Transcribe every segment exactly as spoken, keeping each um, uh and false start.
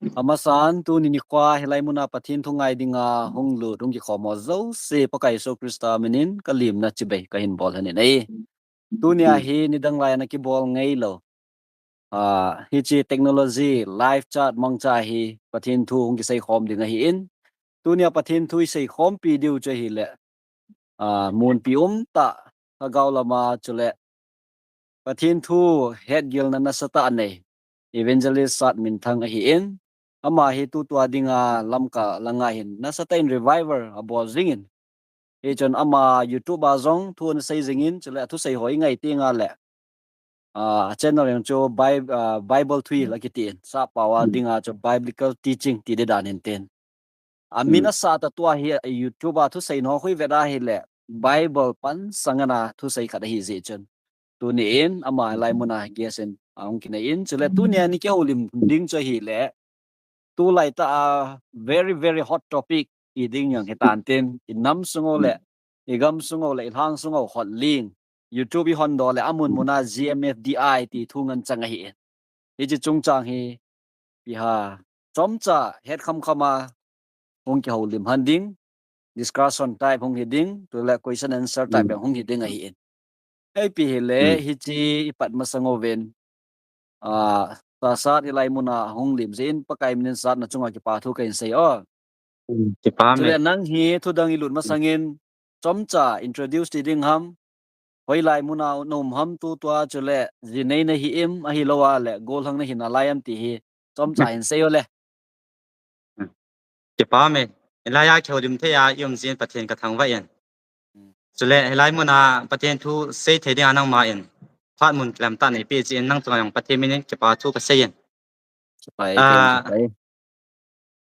Amasan, tuni nikho a hilai muna Pathen thu ngai dinga hung lut, hung kikhom ho jouse Pakai Jesu Christa minin ka limna chibai kahin bol lhonin ahi. Tunia hi nidang lai a kibol ngailou, ah, hiche technology, live chat mangcha hi Pathen thu hung kiseikhom ding ahin. Tunia Pathen thu iseikhompi diu chu ahile, ah, munpi umtah, lhagao lama chule Pathen thu hetgilna nasatah anei Evangelist Satminthang ahin. Ama hi tutua dinga Lamka langa hin nasatah in revival abol jingin, hichun ama YouTube a jong thu anasei jingin, chule athusei ho ingai tenga le, ah, channel jong chu Bi-, ah, Bible thuhil akitin, sappao a dinga chu Biblical Teaching ti ding dan hintin. Amin asah tah tua hi, YouTube a thusei ho khu ivet a hile Bible pansan a thusei khat ahi jeh chun, tuni in ama hilai muna guest in ahung kinei in, chule tunia ni kihoulim ding chu ahile, tulaitah a very, very hot topic ti ding jong hitan tin, inam sung u le, igam sung u le, ilhang sung u hotling, YouTube ihondoh le amun muna GMFDI ti thu ngen chang ahin. Hiche chungchang hi ipi ham, chomcha het khamkham a hung kihoulim lhon ding, discussion type hung hi ding, chule question answer type jong hung hi ding ahin. Ipi hile hiche ipat masang uvin, ah, Sir Sat hilai muna hung lim jeh in Pakai minin Sat nachunga kipa thu kahin sei o. Chule nang hi thudang ilut masangin chomcha introduce ti ding ham, hoilai muna naum ham, tutua chule jinei nahi em, ahilou a le gollhang nahi nalai em ti hi chomcha hin sei o le. Kipa me, hilai a kihoulim thei a ium jeh in Pathen kathangvah in, chule hilai muna Pathen thu sei thei dinga nangma in phat mun kilamtah neipeh jeh in nang chunga jong Pathen minin kipa thu kasei in.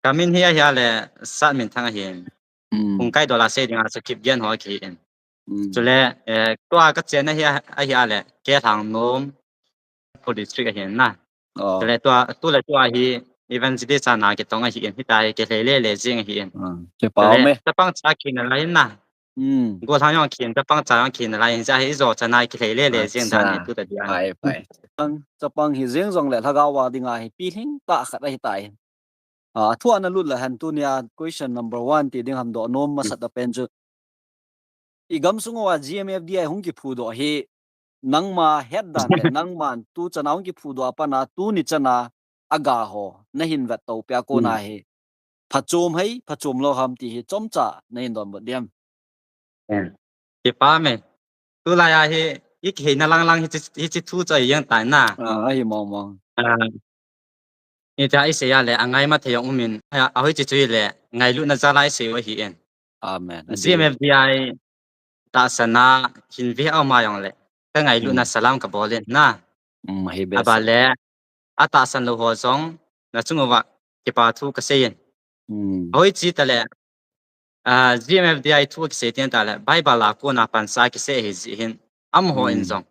Kamin hi ahile Satminthang ahin. Hung kaidol a sei dinga chu Kipgen ho kihin. Chule, eh, tua kachenna hi ahile Kelhang nom, Tangkhul District ahin na. Chule tua, tule tua hi Evangelist a na kitong ahin, hitia hi kilhei lele jeng ahin. Chule chapang cha khin nalai na. Gollhang jong khin, chapang cha jong khin nalai, hijeh a hi ijo chan a kilhei lele jeng dan hi tuta dia. Chapang hi jeng jongle lhagao a dinga hi pilhing tah khat ahitai. Ah, thu ana lut le hen tunia question number one ti ding ham, doh nom masat a pen chu, igamsung uva GMFDI hung kiphudoh hi nangma hetdan le nangman tuchan a hung kiphudoh a pat a tuni chan a aga ho nahin vettopi a kona hi phachom ham phachom lou ham ti hi chomcha nahin donbut diam? Kipa me. Tulai a hi ikiheina langlang hiche, hiche thu chu ajeng tai na. Ahi mong mong. Hitia isei a le angaima thei jong umin, ahoiche chu hile ngailutna jal a isei u ahin. GMFDI tahsan a hin ve a um a jongle kangailutna salam kabol in na. Aban le atahsan lou ho jong nachung uva kipa thu kasei in. Ahoiche tale, GMFDI thu kisei teng tale Bible a kona pansa kisei ahi jeh hin, amaho in jong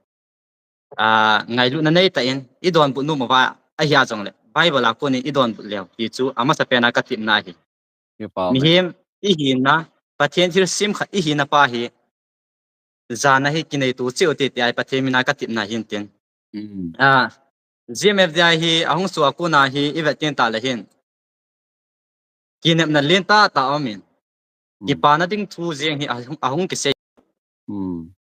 ngailutna neitah in idonbut nom uva ahia jongle Bible a konin idonbut leu ti chu amasapen a katepna ahi. Mihem ihina, Pathen thilsem khat ihina pa hi jana hi kinei to cheh u hite tia hi Pathen mina katepna ahin tin. GMFDI hi ahung soh a kona hi ivet teng tale hin kinepna lentah tah aumin, kipana ding thu jeng hi ahung, ahung kisei.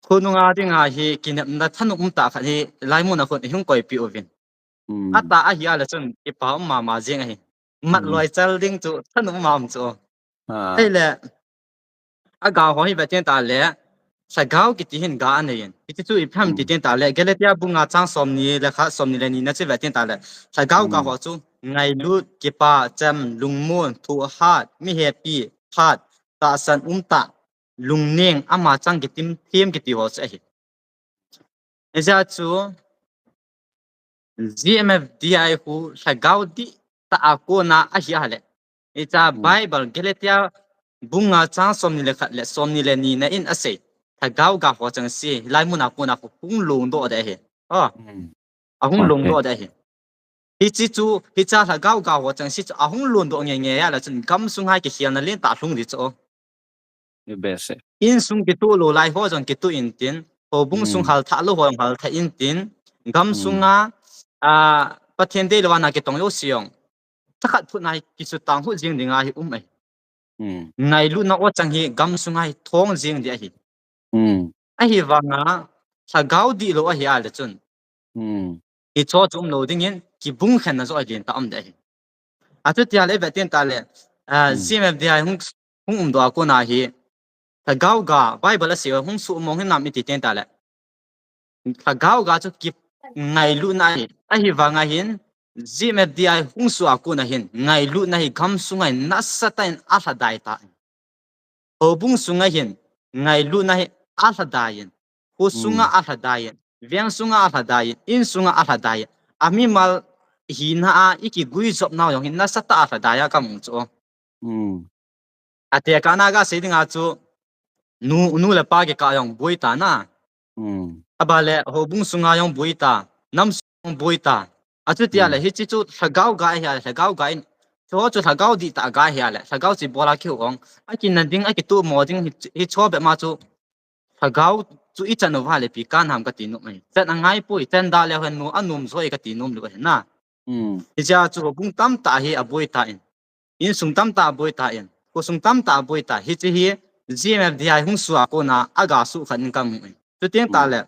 Khonunga dinga hi kinepna thanom umtah khat hi hilai muna khun ihung koipeh uvin. Atah ahia le chun kipa um mama jeng ahi. Mat loichal ding chu thanom mama chu. Ahile aga ho hi vet teng tale lhagao kiti hin ga anei in. Hiti chu ipi ham ti teng tale Galatia bung nga chang somni le khat, somni le ni na chu vet teng tale lhagao ga ho chu ngailut, kipa, cham, lungmon, thohhat, mihepi, phat, tahsan umtah, lungneng, ama chang kitim them kiti ho chu ahi. Hijeh chun GMFDI khu lhagao dihtah a kona ahia le, hiche Bible Galatia bung nga chang somni le khat le somni le ni na in asei lhagao ga ho chengse hilai muna kona khu hung longdoh ding ahi. Ahung longdoh ding ahi. Hiche chu, hiche lhagao ga ho chengse chu ahung longdoh ngeingei a le chun gamsunga kikhelna lentah lhung ding chu. Insung kitoh lou lai ho jong kitoh intin, houbung sung halthah lou ho jong halthah intin, gamsunga Pathen deilou a na kitong jouse jong thakhat phut na hi kisutang hut jing dinga hi um ahi. Ngailutna o chang hi gam sunga hi thong jing di ahi. Ahivanga lhagao dihlou ahi a le chun hicho chu umlou dingin kibung khenna joh ahi lentah um di ahi. Achuti a le i vet tin ta le, GMFDI hung, hung umdoh a kona hi lhagao ga Bible asei hung suhmong hinam i ti tin ta le, lhagao ga chu kingailutna ahi. Ahivanga hin GMFDI hung suh a kona hin ngailutna hi gam sunga hin nasatah in alhadai tan. Houbung sunga hin ngailutna hi alhadai in, kho sunga alhadai in, veng sunga alhadai in, in sunga alhadai in, amimal hina a i kiguijopnau jong hin nasatah a alhadai a kamu chu. Atekahna gasei dinga chu nu, nu le pa kikah jong boi ta na. Aban le houbung sunga jong boi ta, nam sung jong boi ta. Achuti a le hiche chu lhagao ga ahi a le, lhagao ga in, hicho chu lhagao dihtah ga ahi a le, lhagao chu ibola kihou ong, akina ding, akitomo ding, hicho bep ma chu lhagao chu ichan uva le ipi kanham kati nom ahi. Chan angaipoi, chan da leu hen nu anom jo e kati nom lou ahi na. Hichea chu houbung tamtah hi aboi tan, insung tamtah aboi tan, khosung tamtah aboi ta. Hiche hi GMFDI hung suh a kona aga suh khat in kamu in. Chuteng ta le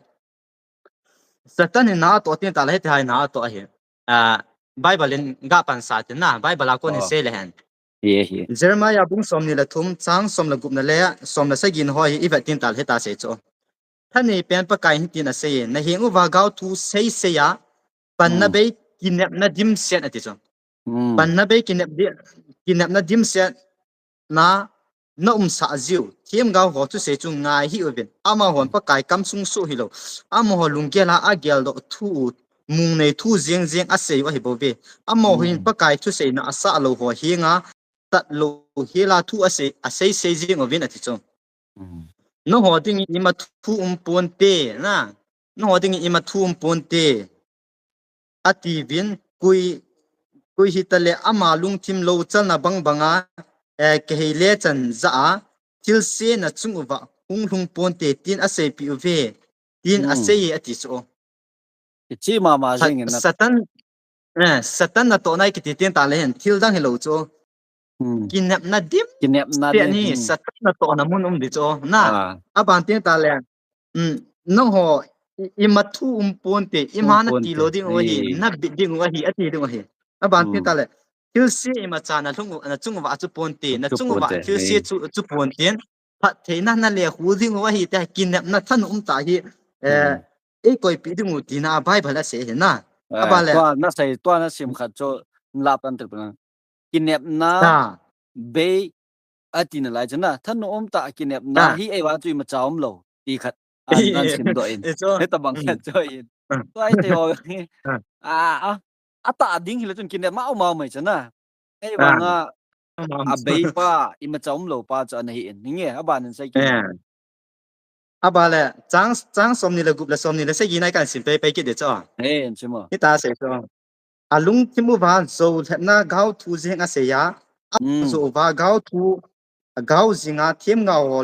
Satan in na atoh teng ta le, hiti hai na atoh ahi. Bible in ga pansa tin na, Bible a kon hin sei le hen. Jeremiah bung somni le thum, chang som le gupna le som le sagina ho hi i vet teng ta le hita sei chu. Thanei pen Pakai in hitin asei e, naheng uva gaothu seisei a, panna bei kinepna dimset ati chu. Panna bei kinep di, kinepna dimset na, na umsah jiu themgao ho thusei chu ngai hih uvin, amahon Pakai kamsung soh hilou, amaho lunggel a ageldoh thu u, mungnei thu jeng jeng asei u ahi bouve. Amaho hin Pakai thuseina asah lou ho henga tatlou hela thu asei, asei sei jeng uvin ati chu. Nangho dingin ima thu um ponte na, nangho dingin ima thu um ponte, atiuvin, koi, koi hitale ama lungthim lou chalna bang banga, eh, kihei le chan jah a, thilse nachung uva hung lhung ponte, tin aseipeh uve, tin asei e ati chu. Hiche mama jengin na. Satan, eh, Satan natohna kiti teng ta le hen, thil dang hilou chu. Kinepna dim, kinepna dim, ni Satan natohna mun um di chu na. Aban teng ta le, nangho ima thu um ponte, ima nati lou ding u ahi, nabit ding u ahi, ati ding u ahi. Aban teng ta le, thilse imacha nalhung u, nachung uva chu ponte, nachung uva thilse chu, chu ponte, phattheina nale khu ding u ahi, tia kinepna thanom tah hi, eh, eikoipeh ding u tina Bible asei ahi na. Aban le tua nasei, tua nasim khat chu, la pan tel pan. Kinepna bei ati nalai chu na, thanom tah kinepna hi eiva chu imacha umlou ti khat an, an simdoh in. Hitabang khat chu in. Tua ite ho hi, a, a, atah ding hile chun kinepna um a um mai chu na. Eivanga abeipa, imacha umlou pa chu ana hi in. Hinge, aban in sei kit. Aban le, chang, chang somni le gup le somni le sagina kan sim pei pei kit di chu. Hita sei chu. Alungthim uva jou lhepna gaothu jeng asei a, ajou uva gaothu, gao jinga themgao ho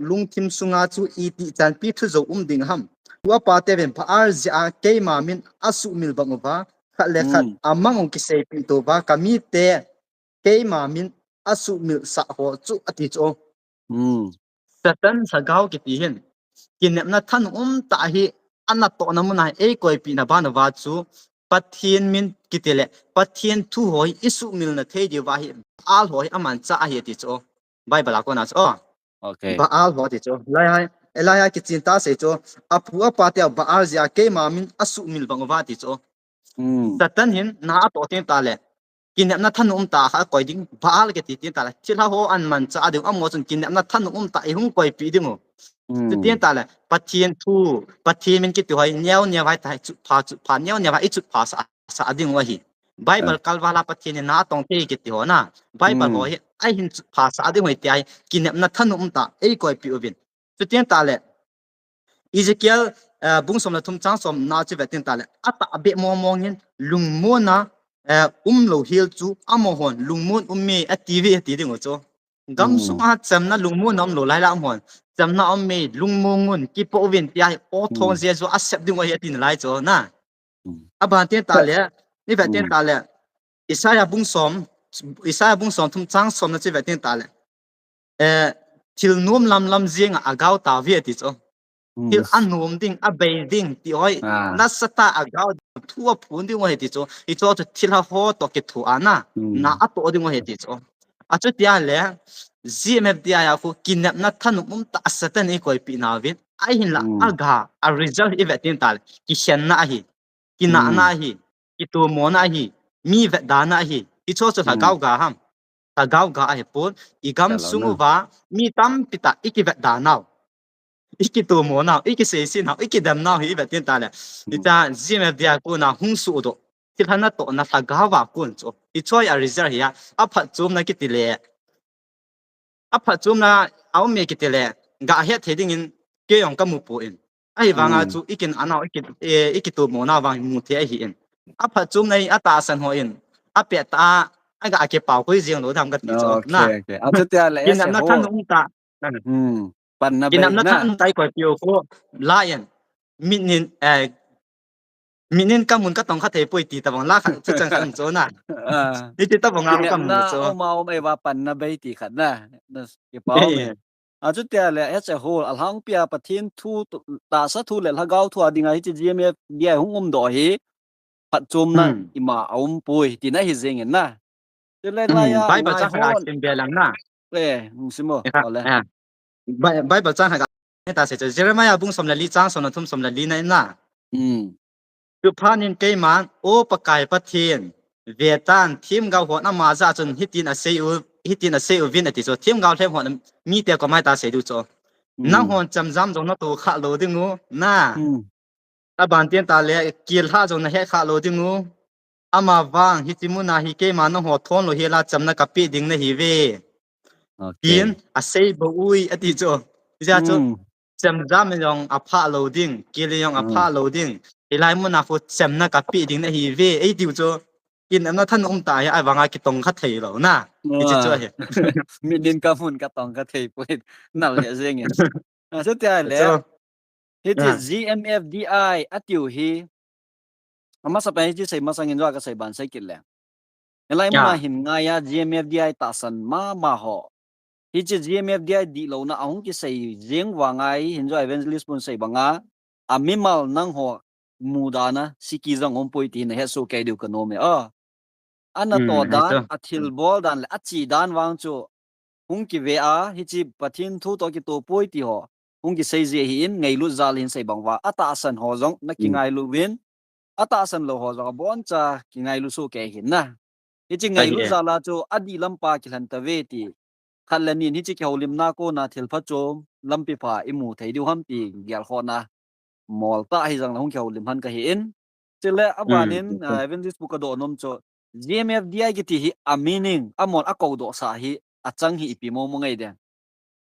lungthim sunga chu itih chanpi thujou um ding ham. Pu apa teuvin Baal jeh a keima min asuhmil bang uva, khat le khat amang u kiseipeh touva, kamite keima min asuhmilsah ho chu ati chu. Satan lhagao kiti hin kinepna thanom tah hi anatohna mun a eikoipehna ban uva chu Pathen min kiti le Pathen thu ho hi isuhmilna thei diuva hi Baal ho hi amanchah ahi ati chu. Bible a kona chu. Baal ho ati chu. Lai hai, lai hai kichen tah sei chu. Apu apa teu Baal jeh a keima min asuhmil bang uva ati chu. Satan hin na atoh teng ta le, kinepna thanom tah khat akoi ding, Baal kiti teng ta le, thilha ho amanchah ding, amaho chun kinepna thanom tah ihung koipeh ding u. Chuteng ta le, Pathen thu, Pathen min kiti ho hi neo neo hai tah, chutpha, chutpha, neo neo hai ichutpha sah, sah ding u ahi. Bible kalval a Pathen in na atong thei kiti ho na, Bible ho hi ahin chutpha sah ding u ahi tia hi kinepna thanom tah eikoipeh uvin. Chuteng ta le, Ezekiel, eh, bung som le thum chang somna chu vet teng ta le, atahbeh mong mong in lungmonna, eh, umlou hel chu amahon lungmon um e ati uve ati ding u chu. Gamsunga chamna lungmonna umlou lai la amahon chamna um e, lungmong un, kipoh uvin tia hi o thong Jesu asep ding u ahi ati nalai chu na. Aban teng ta le, i vet teng ta le, Isaiah bung som, Isaiah bung somthum chang somna chu ivet ding tale. Eh, thil nom lamlam jeng a agao tauve ati chu. Thil anom ding, abei ding ti hoi. Nasatah a agao ding, thu aphon ding ahi ti chu. Hichu chu thilha ho toh kithoa na, na atoh ding ahi ti chu. Achutia le, G M F D I a khu kinepna thanom um tahsa tah in eikoipeh nauvin. Ahinla, aga, a result ivet ding tale, kikhenna ahi, kinahna ahi, kitomona ahi, mi vetdana ahi. Hichu chu lhagao ga ham? Lhagao ga ahipon, igam sung uva mi tampi tah ikivetda nau, ikitomo nau, ikiseiset nau, ikidem nau hi ivet ding tale. Hicha G M F D I a kona hung sohdoh, thilha natohna lhagao a kon chu. Hichu a result hi a, aphatchomna kiti le, aphatchomna aume kiti le, gahet thei dingin kei jong kamu poi. Ahivanga chu ikinah nau, iki, eh, ikitomo nau vang mu thei ahin. Aphatchomna hi atahsan hon apet a, aga kipao koi jeng lou dam kati chu. Achutia le, kinepna thanom um tah, kinepna thanom um tah eikoipeh u khu, la in, mit nin, eh, mit nin kamun katong kha thei poi ti tobang la khat chu chang khat chu na. Hiti tobang a kamu chu. Uma um eiva panna bei ti khat na. Kipao me. Achutia le, as a whole, alhangpia Pathen thu, tahsa thu le lhagao thu a dinga hiche G M F D I hung umdoh hi, phatchomna ima aumpoi tina hi jengin na. Chule laiya Bible chang khat sim be lang na. Eh, hung sim o. Bible chang khat tahse chu Jeremiah bung som le li chang som le thum som le li na in na. Chuphat in keiman, O Pakai Pathen, vetan, themgao hon ama jah a chun hitin asei u, hitin asei uvin ati chu, themgao lhem hon mite koma itasei diu chu. Nanghon chamjam jong natoh kha lou ding u, na. Aban tin tale, kel lhah jong nahet kha lou ding u. Amavang, hiche muna hi keima nangho thon lou hela chamna kapeh ding nahiuve, tin asei bou ui ati chu. Hijeh chun, chamjam jong aphah lou ding, kel jong aphah lou ding. Hilai muna khu chamna kapeh ding nahiuve eitiu chu. Kinepna thanom um tah hi, ahivanga kitong kha thei lou na. Hiche chu ahi. Mit nin kamun katong kha thei poi, nal le jengin. Achutia le, hiche G M F D I atiu hi, amasapen hiche sei masangin jong kasei ban sei kit le, hilai muna hin ngaiya G M F D I tahsan mama ho, hiche G M F D I dihlouna ahung kisei jeng vanga hi, hin jong evangelist pun sei banga, amimal nangho mudana siki jong umpoi ti nahet soh kei diu kanom e. Anatoh dan, athilbol dan le ache dan vang chu hung kive a, hiche Pathen thu toh kitoh poi ti ho hung kisei ji ahin, ngailut jal hin sei bang uva, atahsan ho jong nakingailu uvin, atahsan lou ho jong aboncha kingailu soh kei hin na. Hiche ngailut jal a chu adih lampa kilhen tauve ti, khat le ni in hiche kihoulimna kona thilpha chom lampi pha imu thei diu ham ti gelkhohna moltah hijongle hung kihoulim hen kahin. Chule abanin, evangelist pu kadoh nom chu, G M F D I kiti hi a meaning, amol akoudohsah hi, achang hi ipi mong mong ngai dem?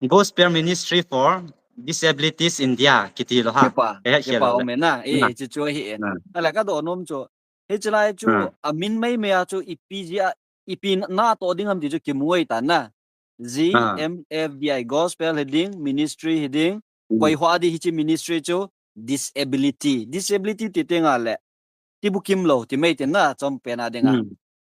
Gospel Ministry for Disabilities India kiti lou ha. Kipa, kipa um e na, hiche chu ahi e. Ahile kadoh nom chu, hiche lai chu amin meimei a chu ipi jeh a, ipi natoh ding ham ti chu kimu ahitan na. G M F D I, gospel hiding, ministry hiding, koi ho a di hiche ministry chu, disability. Disability ti tengle, tibukim lou ti mai tin na, chompen a dinga.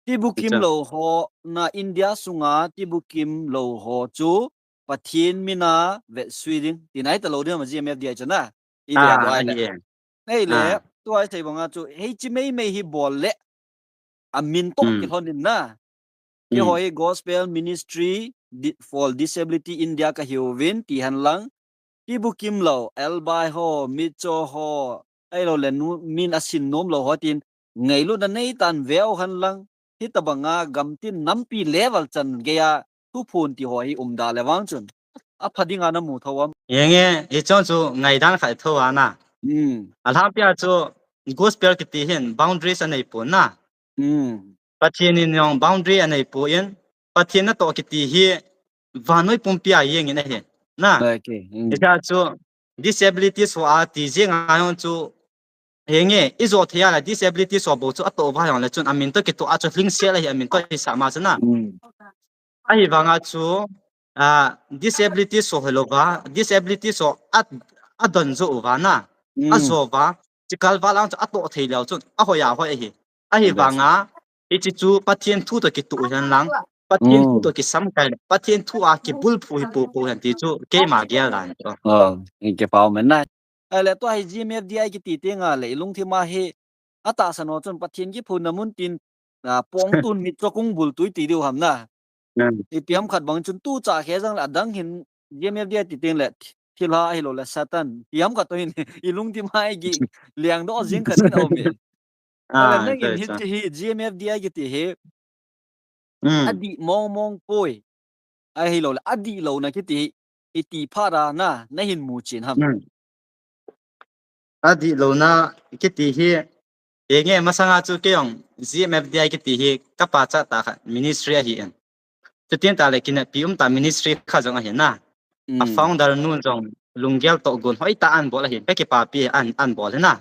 Tibukim lou ho na India sunga, tibukim lou ho chu Pathen mina vetsui ding ti nai talou ding ham G M F D I chu na. Ahile, tua isei banga chu, hiche meimei hi bol le, amin toh kilhon in na. Keiho hi Gospel Ministry for Disability India kahiuvin ti henlang, tibukim lou, elbai ho, mitcho ho, ahiloule min asin nom lou ho tin, ngailutna neitan veu henlang, hitobanga gamtin nampi level chan geiya thuphon ti ho hi umda le vang chun, apha dinga namu thou am? Henge, hichun chu ngaidan khat thou ana. Alhangpia chu gospel kiti hin boundaries aneipon na. Pathen in jong boundary aneipon, Pathen natoh kiti hi vannoi pumpia jengin ahi na. Hichea chu disabilities ho ati jenga jong chu, henge, ijo thei a le disabilities ho bou chu atoh uva jongle chun amin toh kitoh a chu lhingsel ahi, amin toh hisah ma chu na. Ahivanga chu, disabilities ho hilouva, disabilities ho adon jou uva na, ajouva, chikalval a chu atoh thei leu chun ahoi ahoi ahi. Ahivanga Hichi chu Pathen thu toh kitoh hen lang, Pathen thu toh kisamkai le, Pathen thu a kibulphu hi popo hen ti chu keima gel dan chu. Oh, in kipau men na. Ai le tua hi G M F D I kiti teng a le, i lungthim a hi, atahsan ho chun Pathen kiphonna mun tin, a, pongtun mit chu kung bul tui ti diu ham na. Ipi ham khat bang chun tu cha khe jang le adang hin G M F D I ti teng le thilha ahilou le Satan. Ipi ham khat to hin i lungthim a i gi liang doh jing khat in a um e. Ale nang in hichi hi G M F D I kiti hi adih mong mong poi. Ahilou le adih louna kiti hi iti phat a na, na hin mu chin ham. Adih louna kiti hi, henge masanga chu kei jong G M F D I kiti hi ka pachat tah khat ministry ahi in. Chutin tah le kineppi um tah ministry khat jong ahi na. A founder nun jong lunggel toh gon hoi tah an bol ahi, ka kipapi an, an bol hi na.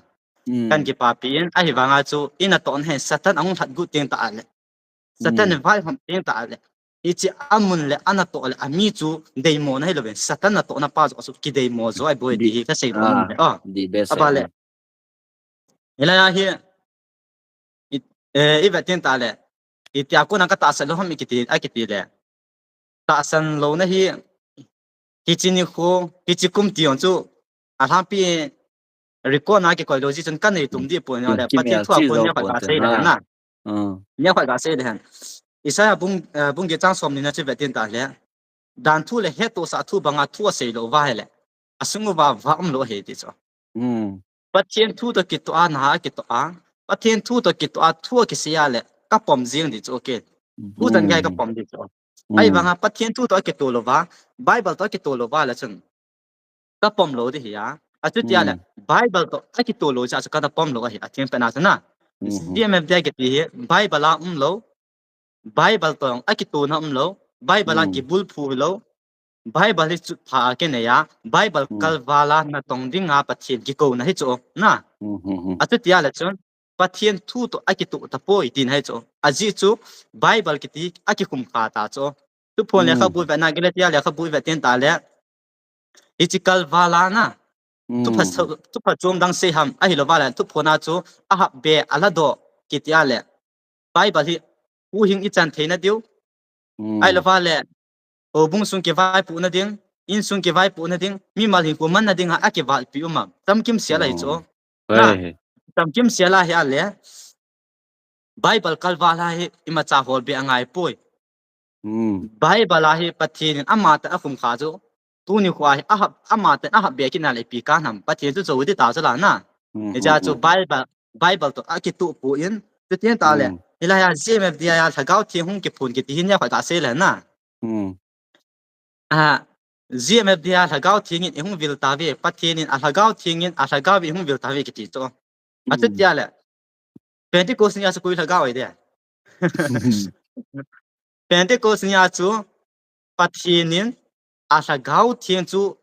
Kan kipapi in, ahivanga chu i natohna hi Satan ahung lhat got teng tah le, Satan vaihom teng tah le, hichi amun le anatoh le ami chu deimo na hilou ve, Satan natohna pa joh chu kideimo jo ahi boi ti hi ka sei bang le. Oh, aba le. Hilai a hi, i, eh, i vet teng tah le, itia kona ka tahsan lou ham i kiti, a kiti le, tahsan louna hi, hichi nikho, hichi kum ti jong chu, alhangpi record na kikoi lou ji chun ka nei tum dih pon le, Pathen thu a kon nia khat ka sei le na. Nia khat ka sei le hen. Isaiah bung, eh, bung get chang som ni na chu vet teng tah le, dan thu le hettohsah thu banga thu asei lou va hile, asung uva vah umlou ahi ti chu. Pathen thu toh kitoh a na akitoh a, Pathen thu toh kitoh a thu akisei a le ka pom jing ding chu, okay. Thu chan gei ka pom ding chu. Ahivanga Pathen thu toh akitoh lou va, Bible toh akitoh lou va le chun ka pom lou ding ahi a. Achuti a le Bible toh akitoh lou cha chu ka na pom lou ahi, atheng pen a chu na. G M F D I kiti hi Bible a umlou, Bible toh akitohna umlou, Bible a kibulphu lou, Bible hi chutpha a kinei a, Bible kalval a natong dinga Pathen kikouna hi chu na. Achuti a le chun Pathen thu toh akitoh tapoi tina hi chu. Ajeh chu Bible kiti akikhum kha ta chu. Thuphon lekhabu i vet na, Galatia lekhabu i vet teng tah le, hichi kalval a na, thupha chom dang sei ham, ahilou va le thuphon a chu ahap be aladoh kiti a le, Bible hi huhhing i chan theina diu, ahilou va le houbung sung kivaipohna ding, insung kivaipohna ding, mimal hinkho manna dinga akivalpi um am? Chamkim sel ahi chu. Chamkim sel ahi a le, Bible kalval a hi imacha holbe angai poi. Bible a hi Pathen in amatah in akhum kha chu, tuni kho a hi ahap, amatah in ahap be kit na le ipi kan ham, Pathen chu jou ding ta chu la na. Hiche a chu Bible, Bible toh akitoh poi, chuti tah le, hilai a G M F D I a Lhagao Theng hung kiphon kiti hi nia khat ka sei le na. A, G M F D I a Lhagao Theng in ihung vil tauve, Pathen in a Lhagao Theng in, a Lhagao in ihung vil tauve kiti chu. Achuti a le, Pentecost ni a chu koi Lhagao ahi de? Pentecost ni a chu Pathen in a Lhagao Theng chu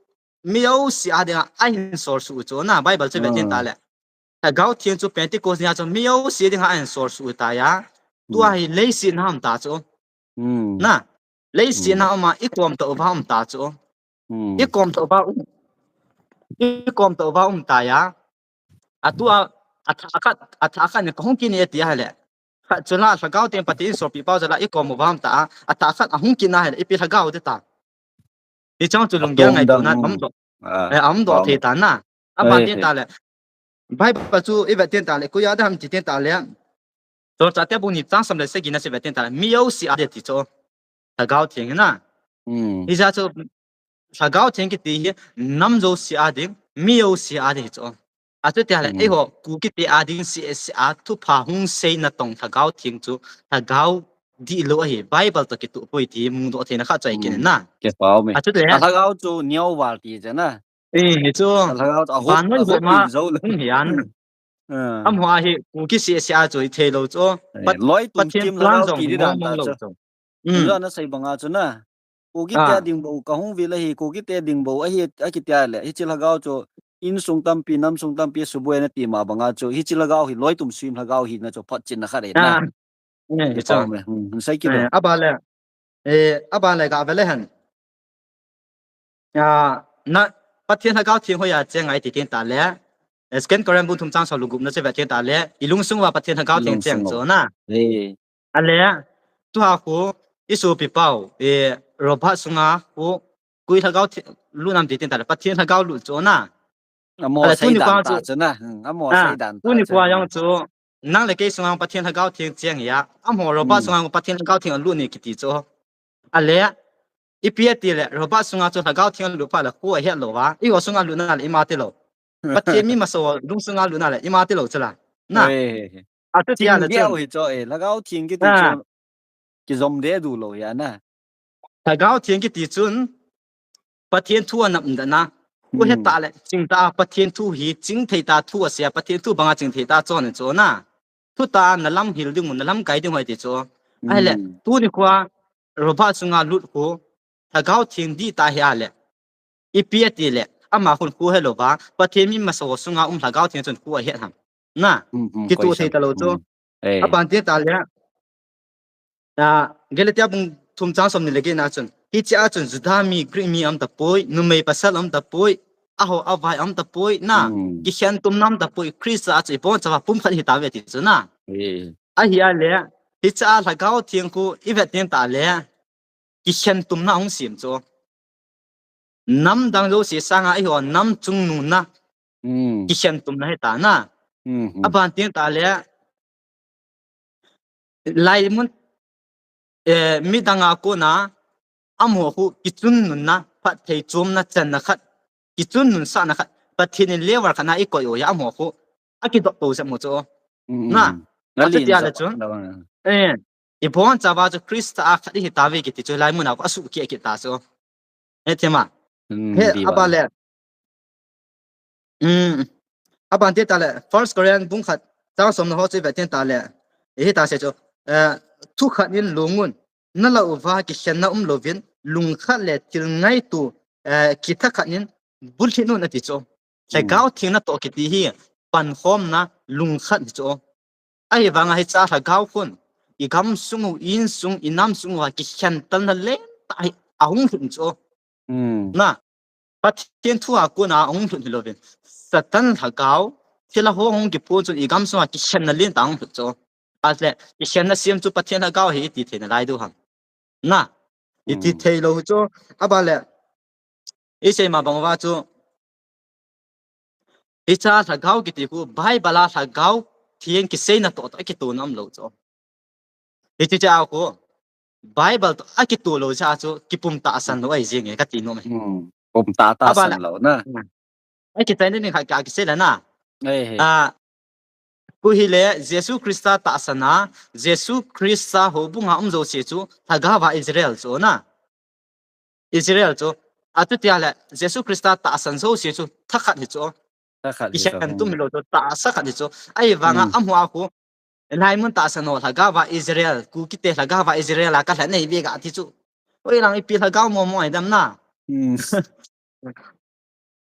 mi jouse a dinga ahin sol suh u chu na, Bible chu i vet teng tah le. Lhagao Theng chu Pentecost ni a chu mi jouse dinga ahin sol suh u tai a. Tua hi leiset na um ta chu. Na, leiset na um a i kom toh uva um ta chu. I kom toh uva um, i kom toh uva um tai a. Atua, athah khat, athah khat in ka hung kit e ti a hile, khat chu la Lhagao Theng Pathen in solpeh pau chu la i kom uva um ta a. Athah khat ahung kit na hile, ipi Lhagao ding ta? Hiche chu lunggel ngaito na um doh, eh, um doh thei ta na. Aban teng tah le, Bible chu i vet teng tah le, koi a ding ham ti teng tah le, Solchahte bung ni chang som le sagi na chu i vet teng tah le, mi jouse a ding ti chu Lhagao Theng hi na. Hijeh a chu Lhagao Theng kiti hi nam jouse a ding, mi jouse a ding hi chu. Achuti a le, eiho Kuki te a ding seh seh a thupha hung sei natong Lhagao Theng chu Lhagao dihlou ahi, Bible toh kitoh poi ti mudoh theina khat chu ahi kit na. Achuti le, a Lhagao chu neo val ti chu na. Eh, hi chu. A Lhagao chu a hop, vannoi a hop hop ma in jou le. Hung hi an. Amaho a hi Kuki seh seh a chu i thei lou chu. Loi tum Pathen kim plan Lhagao jong ti ding mong dan mong ta lou chu. Chu. Hiche a na sei banga chu na, Kuki te ding bou ka hung vil ahi, Kuki te ding bou ahi, akiti a le, hiche Lhagao chu insung tampi, namsung tampi suboi na ti ma banga chu, hiche Lhagao hi loi tum swim Lhagao hina chu photchetna khat ahi na. Aban le, eh, aban le ga ve le hen. A, na, Pathen Lhagao Theng hoiya cheng ngai ti teng tah le, eh, Second Corinth bung thum chang som le gup na chu i vet teng tah le, i lungsung uva Pathen Lhagao Theng cheng chu na. Ale, tua khu, isopi pau, e, Robert sunga khu, koi lhagao thi-, lut nam ti tin tale, Pathen lhagao lut chu na. Amo ale, tuni kwa chu, chu na. Hmm, amo ah, seidan ta tuni chu kwa na. Yang chu, nang le kei sunga Pathen lhagao theng cheng ya. Amo Robert hmm. Sunga Pathen lhagao theng lut ni kiti chu. Ale, ipi ati le, Robert sunga chu lhagao theng lut pha le khu ahet lou va. Eiho sunga lut na le ima ti lou. Pathen mi masa ho lung sunga lut na le ima ti lou chu la. Na. Oi. Atu tia le chu. Hi chu e, lhagao theng kiti chu. Kijom de du lou ya na. Lhagao theng kiti chun, Pathen thu anam da na. Khu he ta le, ching ta, Pathen thu hi, ching thei ta thu asia, Pathen thu banga ching thei ta chon chu na. Thu ta na lam hil ding, na lam kai ding hoi ti chu. Ahile, tuni kwa, Robert sunga lut khu, lhagao theng di ta hi ale. Ipi ati le, ama khun khu he lou va, Pathen mi masa ho sunga um lhagao theng chun khu ahet ham. Na, kitu thei ta lou chu. Aban ti ta le, a, Galatia bung thum chang som ni le get na chun. Hiche a chun Juda mi, Greek mi um tapoi, numei pasal um tapoi, aho avai um tapoi, na, kikhen tum nam tapoi, Christa a chu ibon chauva pumkhat hi ta ve ti chu na. Ahi ale, hiche a lhagao theng khu ivet tin ta le, kikhen tumna hung sim chu. Nam dang jouse sanga eiho nam chungnung na. Kikhen tumna hi ta na. Aban tin ta le, laimun, eh, midang a kona, amo khu kichun nunna, phatthei chomna channa khat, kichun nun sahna khat, Pathen in level khat na ikoi u ya amo khu, akidop to jep mu chu. Na, achuti a le chun. Eh, ibon chauva chu Christa a khat ihi ta ve kiti chu laimun a khu asuh keh kit ta chu. He thema. He, aba le. Um, aban ti ta le, First Corinth bung khat, chang som na ho chu ivet tin ta le. Ihi ta se chu, eh, thu khat in lungun, na la uva kikhenna um louvin, lung khat le thil ngaitu, eh, kitha khat in bulhit un ati chu. Lhagao theng natoh kiti hi, pankhomna lung khat hi chu. Ahivanga hiche a lhagao khun, i gamsung u, i insung, i namsung uva kikhen talna lentah hi ahung lhun chu. Na, Pathen thu a kona ahung lhun hilouvin. Satan lhagao, thilha ho hung kiphun chun i gamsung a kikhenna lentah ahung lhun chu. Ahile, kikhenna sem chu Pathen lhagao hi iti thei nalai diu ham. Na, iti thei lou chu, aba le, isei ma bang uva chu, hiche a lhagao kiti khu, Bible a lhagao theng kiseina toh toh akitoh nom lou chu. Hiche a khu, Bible toh akitoh lou cha chu, kipum tahsan lou ahi jing e kati nom e. Pum ta tahsan lou na. Akichai ni ni khat ka kisei le na. A, khu hile, Jesu Christa tahsan a, Jesu Christa houbung a um jouse chu, lhagao va Israel chu na. Israel chu, achuti a le, Jesu Christa tahsan jouse chu, thakhat hi chu. Kikhen tum hilou chu, tahsa khat hi chu. Ahivanga, amu a khu, laimun tahsan ho, lhagao va Israel, Kukite lhagao va Israel a kalhen nei ve ga ti chu. Oi lang ipi lhagao momo ahi dem na.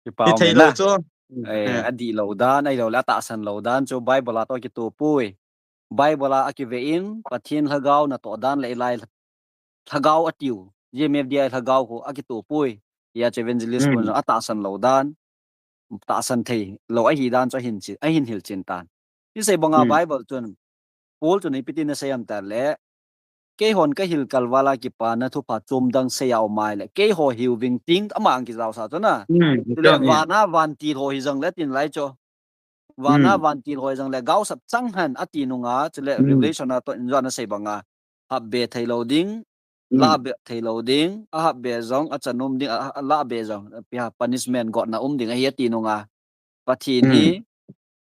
Kipau thei lou chu. Adih lou dan, ahilou le atahsan lou dan chu Bible a toh kitoh poi. Bible a akive in, Pathen lhagao natoh dan le ilai lhagao atiu. J M F D I lhagao khu akitoh poi. Hia chu evangelist kun jong atahsan lou dan. Tahsan thei lou ahi dan chu ahin hilchen tan. Isei banga Bible chun, Paul chun ipi tin asei am tile, keihon kahil kalval a kipana thupha chom dang sei a um ahile, keiho hiuving tin ama ang kijaosa chu na. Chule vana vantil ho hi jongle tin lai chu. Vana vantil ho hi jongle gaosap chang hen ati nunga, chule Revelation a toh in jong asei banga, hapbe thei lou ding, lahbe thei lou ding, ahapbe jong, achanom ding, a, a lahbe jong, ipi ham punishment gotna um ding ahi ati nunga. Pathen hi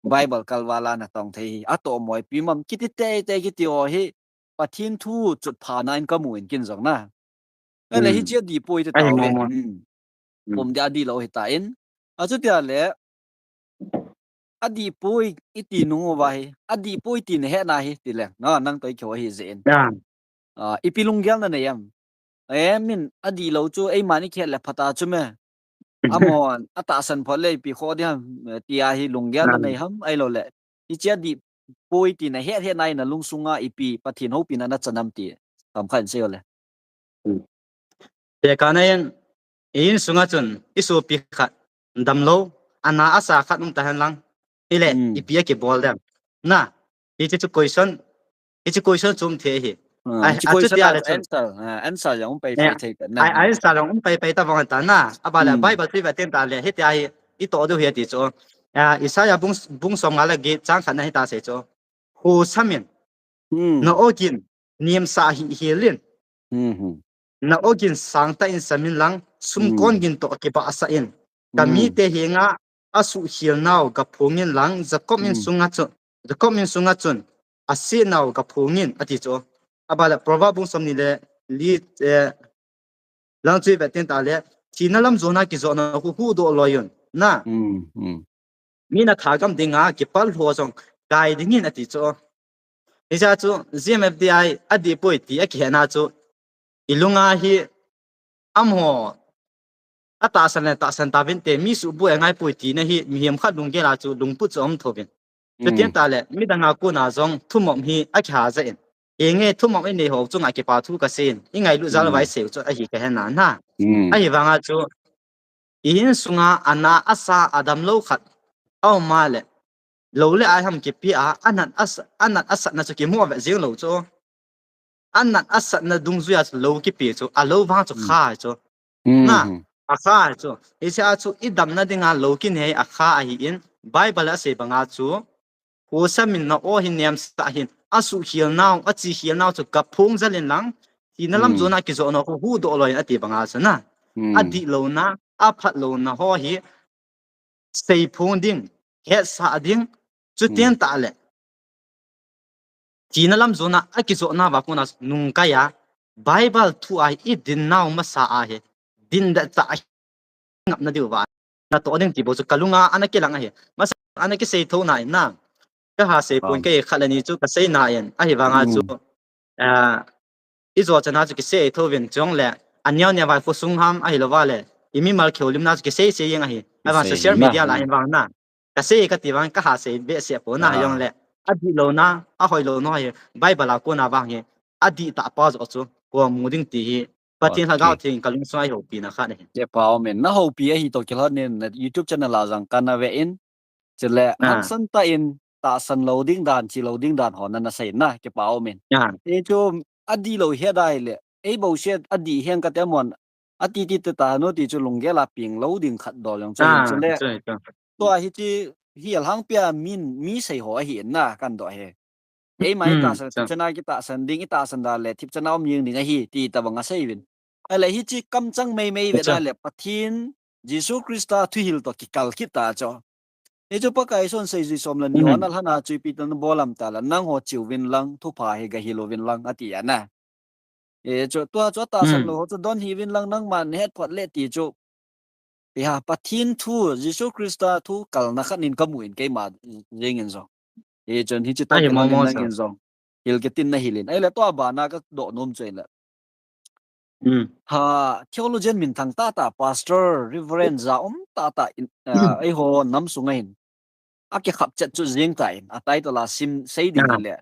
Bible kalval a natong thei hi, atoh moipi mam kiti teitei kiti ho hi, Pathen thu chutphana in kamu in kin jong na. Ahile hiche adih poi ti tao ve. Pum dia adih lou hitan. Achuti a le, adih poi iti nung uva hi, adih poi ti nahetna hi, tile. Na, nang toh ikihou ahi jeh in. A, ipi lunggel nanei am? E, min adih lou chu, eiman ikihet le phata chu me. Amahon, atahsan phot le ipi khoh ding ham, tia hi lunggel nanei ham, ahilou le. Hiche adih poi ti nahet hetna in nalungsunga ipi Pathen houpina nachan am ti. Kamkhat in sei o le. Tekahna in, i insunga chun, isopi khat, damlou, ana asa khat um tahen lang. Hile, ipi akibol dem. Na, hiche chu question, Hiche question chu um thei hi. Ah, Ai, hiche a chu question tia a le chun. Answer, ah, answer jong um pai Eh, pai thei ta na. Ai, ai sa long um pai pai ta vang ta na. A ba le Hmm. Bible chu i vet teng ta le, hitia hi i toh diu hi ati chu. Ah, Isaiah bung, bung som nga le get chang khat na hitia asei chu. Husa min, Hmm. na ogin, niamsa hi hilin. Hmm, hmm. Na ogin sangtah in samin lang, sumkon Hmm. gin toh kibahsah in. Ka Hmm. mite henga asuhkhel nau gaphongin lang, Jacob min Hmm. sunga chun, Jacob min sunga chun, asenau gaphongin, ati chu. A ba le Proverb bung som ni le li, eh, lang chu i vet teng ta le, thina lam jona kijotna khu huhdoh loi un. Na, Hmm, hmm. mi na thagam dinga kipal ho jong kai dingin ati chu. Hicha chu G M F D I adih poi ti akihet na chu, i lunga hi amaho atahsan le tahsan tauvin te, mi suhboi angai poi tina hi mihem khat lunggel a chu lungput chu um thouvin. Chuteng Hmm. ta le, midang a kona jong thumop hi akiha jeh in. Hinge thumop i nei ho chunga kipa thu kasei in, i ngailut jal vai Hmm. sei u chu ahi kahe na na. Hmm. Ahivanga chu, i insunga ana asa adam lou khat a um a le, lou le ai ham kipe a, anat asa, anat asatna chu kimu vet jing lou chu. Anat asatna dungjuia chu lou kipe chu, alou vang chu Hmm. kha chu. Hmm, Na, hmm. akha chu. Hiche a chu i damna dinga lou kinei akha ahi in, Bible a asei banga chu, husa min na o hin niamsa hin, asuhkhel nau, achekhel nau chu gaphong jal in lang, thina lam Hmm. jona kijotna khu huhdoh loi in ati banga chu na. Hmm. Adih louna, aphat louna ho hi seiphong ding, hetsah ding, chuteng Hmm. ta le, thina lam jona akijotna va kona nungkai a, Bible thu a hi i din nau masa a hi, din da cha a hi ngapna diu va. Na toh ding ti bou chu ka lunga ana kilang ahi. Masa ana kisei tho na in na. Ka ha sei pon, Wow. kei khat le ni chu kasei na in. Ahivanga chu, Hmm. ah, i jo chana chu kisei thouvin chong le, aneo neo vai khosung ham ahilou va le, i mimal kihoulimna chu kisei sei jeng ahi. Ahivang Kisei social jeng na. media la hin vang na. Kasei kati vang ka ha sei behseh pon na. Ah. Jong le, adih louna, ahoi louna hi, Bible a kona vang hi, adih tah pa joh chu, koi mu ding ti hi, Pathen Lhagao Theng ka lungsung a eihoupi na khat ahi. Kipa um in, na houpi ahi toh kilhon in, na YouTube channel a jong kana ve in. Chule, ah, hangsan tah in, tahsan lou ding dan, che lou ding dan ho na, na sei na, kipa um in. Ah. Hichu, adih lou hi adih le, ei bou se adih hen kati a mon, ati ti te ta no ti chu lunggel a peng lou ding khat dol jong chu hin. Ah, chule, chu, chu. Tua hiche, hi alhangpia min, mi sei ho ahi in na, kan doh hi. Eima i, hmm, tahsan, thipchan a kitahsan ding, i tahsan dan le thipchan a um jing ding ahi, ti tabang asei uvin. Ahile hiche kamchang meimei ve, acha, dan le Pathen, Jesu Christa thuhil toh kikal kit ta chu. Hichu Pakai Jesun seijui som le ni, hmm, hon alhana chu ipi tin nabol ham tile, nangho cheuvin lang, thupha hi gahil uvin lang, ati ana. Hichu, tua chu atahsan, hmm, lou ho chu donhih uvin lang, nangman nahet phot le ti chu. Tia, Pathen thu, Jesu Christa thu kalna khat in kamu in keima jeng in jong. Hichun hiche toh kilhon in nangin jong hil kit in nahil in. Ahile tua bana kadoh nom chu ahile. Hmm. Ha, theologian minthang tahtah, pastor, reverend, ja um tahtah in, ah, hmm, eiho nam sunga hin. Akikhap chet chu jeng tan, a title a sim sei ding, ah, hile.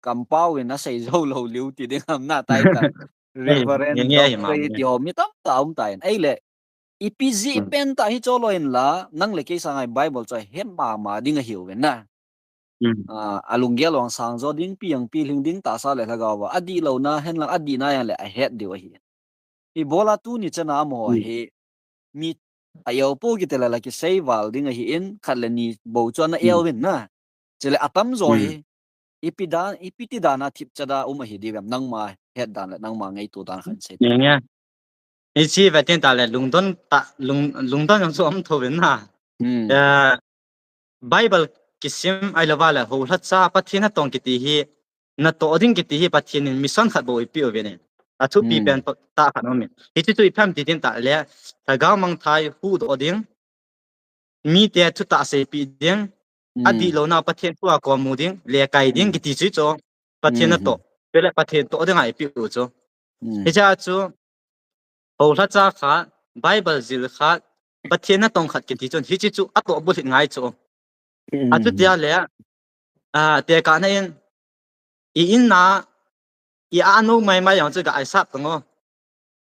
Kampao in asei jou lou liu ti ding ham na, title. Reverend, doctor, ti ho mi tamtah um tan. Ahile, ipi jeh pen tah hi chu lou in la, nang le kei sanga Bible chu ahet mama ding ahiuve na. Hmm. Ah, alunggel vang sang jo ding, pi jong pilhing ding, tahsa le lhagao va. Adih louna, henlang adihna jong le ahet diu ahi. Ibola tuni chana amaho hi, mi a-eu pou kiti le la kisei val ding ahi in, khat le ni bou chu ana, hmm, eu in na. Chule atamjo hi, ipi dan, ipi ti dan a thipchan a um ahi diu vem, nangma het dan le nangma ngaito dan khat sei. Nge nge. Hiche ve tin tah le lungdon tah, lung, lungdon jong chu um thou vin na. Hmm. Eh, Bible kisim ahilou va le, houlhacha Pathen natong kiti hi, natoh ding kiti hi Pathen in mission khat bou eipeh uvin e. Athupi, hmm, pen tah khat um in. Hiche chu ipi ham ti tin tah le, lhagao mangthah huhdoh ding, mite thutah seipeh ding, hmm, adih louna Pathen thu a koimu ding, lekai ding, hmm, kiti chu chu Pathen, hmm, natoh. Chule Pathen toh ding a eipeh u chu. Hmm. Hiche a chu, houlhacha khat, Bible jil khat, Pathen natong khat kiti chun, hiche chu atoh bulhit ngai chu. Hmm. Achuti a le, ah, tekahna in, i in a, i a nou maimai jong chu ga aisap tang o.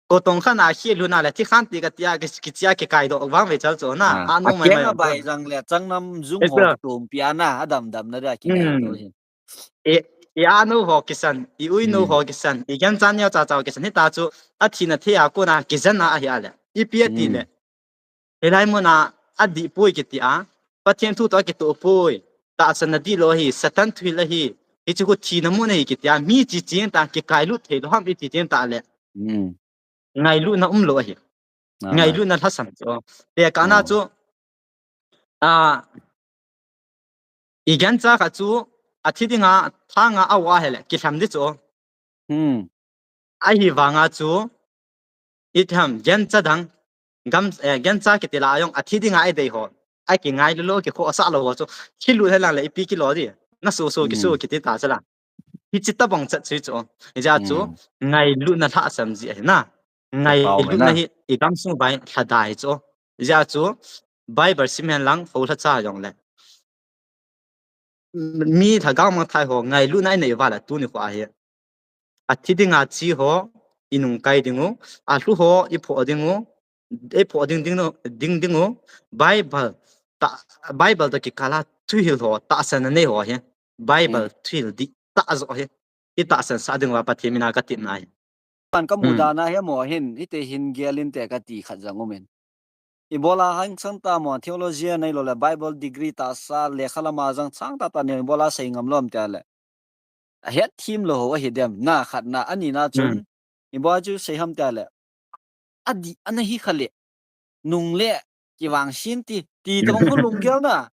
Kotong khat na khel lhun a le, thikhan ti kati a, ki, kichia kikaidoh vang ve chal chu na, ah, a nou maimai jong chu. Abai jang le, changnam jung ho kitompi a na, adamdamna dia kikai doh hi. E, i anu ho kisan, i uinu ho kisan, i gancha neocha cha ho kisan. Hita chu athina thei a kona kijen a ahi a le. Ipi ati le. Hilai muna adihpoi kiti a, Pathen thu toh akitoh poi. Tahsan na dihlou ahi, Satan thuhil ahi. Hichu khu thina mun ahi kiti a, mi chi chi ta kikailut thei lou ham iti chi ta le. Ngailutna umlou ahi. Ngailutna lhasam chu. Tekahna chu, a, i gancha kha chu, athi dinga, thanga a wa hele, kilham di chu. Ahivanga chu, itham, gancha dang, gam, eh, gancha kiti la a jong, athi dinga idei ho. Akingailu lou, kikhosah lou ho chu. Kilut helang le, ipi kilo di. Na so so, kiso kiti ta chu la. Hichi tabang chat chu chu. Ijeh chu, ngailutna lhasam ji ahi na. Ngailutna hi, i gamsung vai lhadai chu. Ijeh chu, Bible sim hen lang, fo lhacha jong le. Mi lhagao mangthai ho, ngailutna inei uva le, tuni kho ahi. Athi dinga chi ho, inung kai ding u, alhu ho, ipho ding u, ipho ding ding u, ding ding u, Bible, ta, Bible toh kikal a thuhil ho, tahsan na nei ho hi. Bible thuhil dihtah jo hi. I tahsan sah ding uva Pathen mina ka tipna ahi. Pan ka mudan a hi mo hin, hiti hin gel inte ka ti khat jong um in. Ibola hang sang ta mo, theology a nei lou le, Bible degree tahsa, lekha lama jang chang tata nei, ibola sei ngam lou am tia le. Ahet thim lou ho ahi dem, na khatna, anina chun, ibola chu sei ham tia le. Adih, ana hi kha le. Nung le, kivang sin ti, ti tabang khun lunggel na.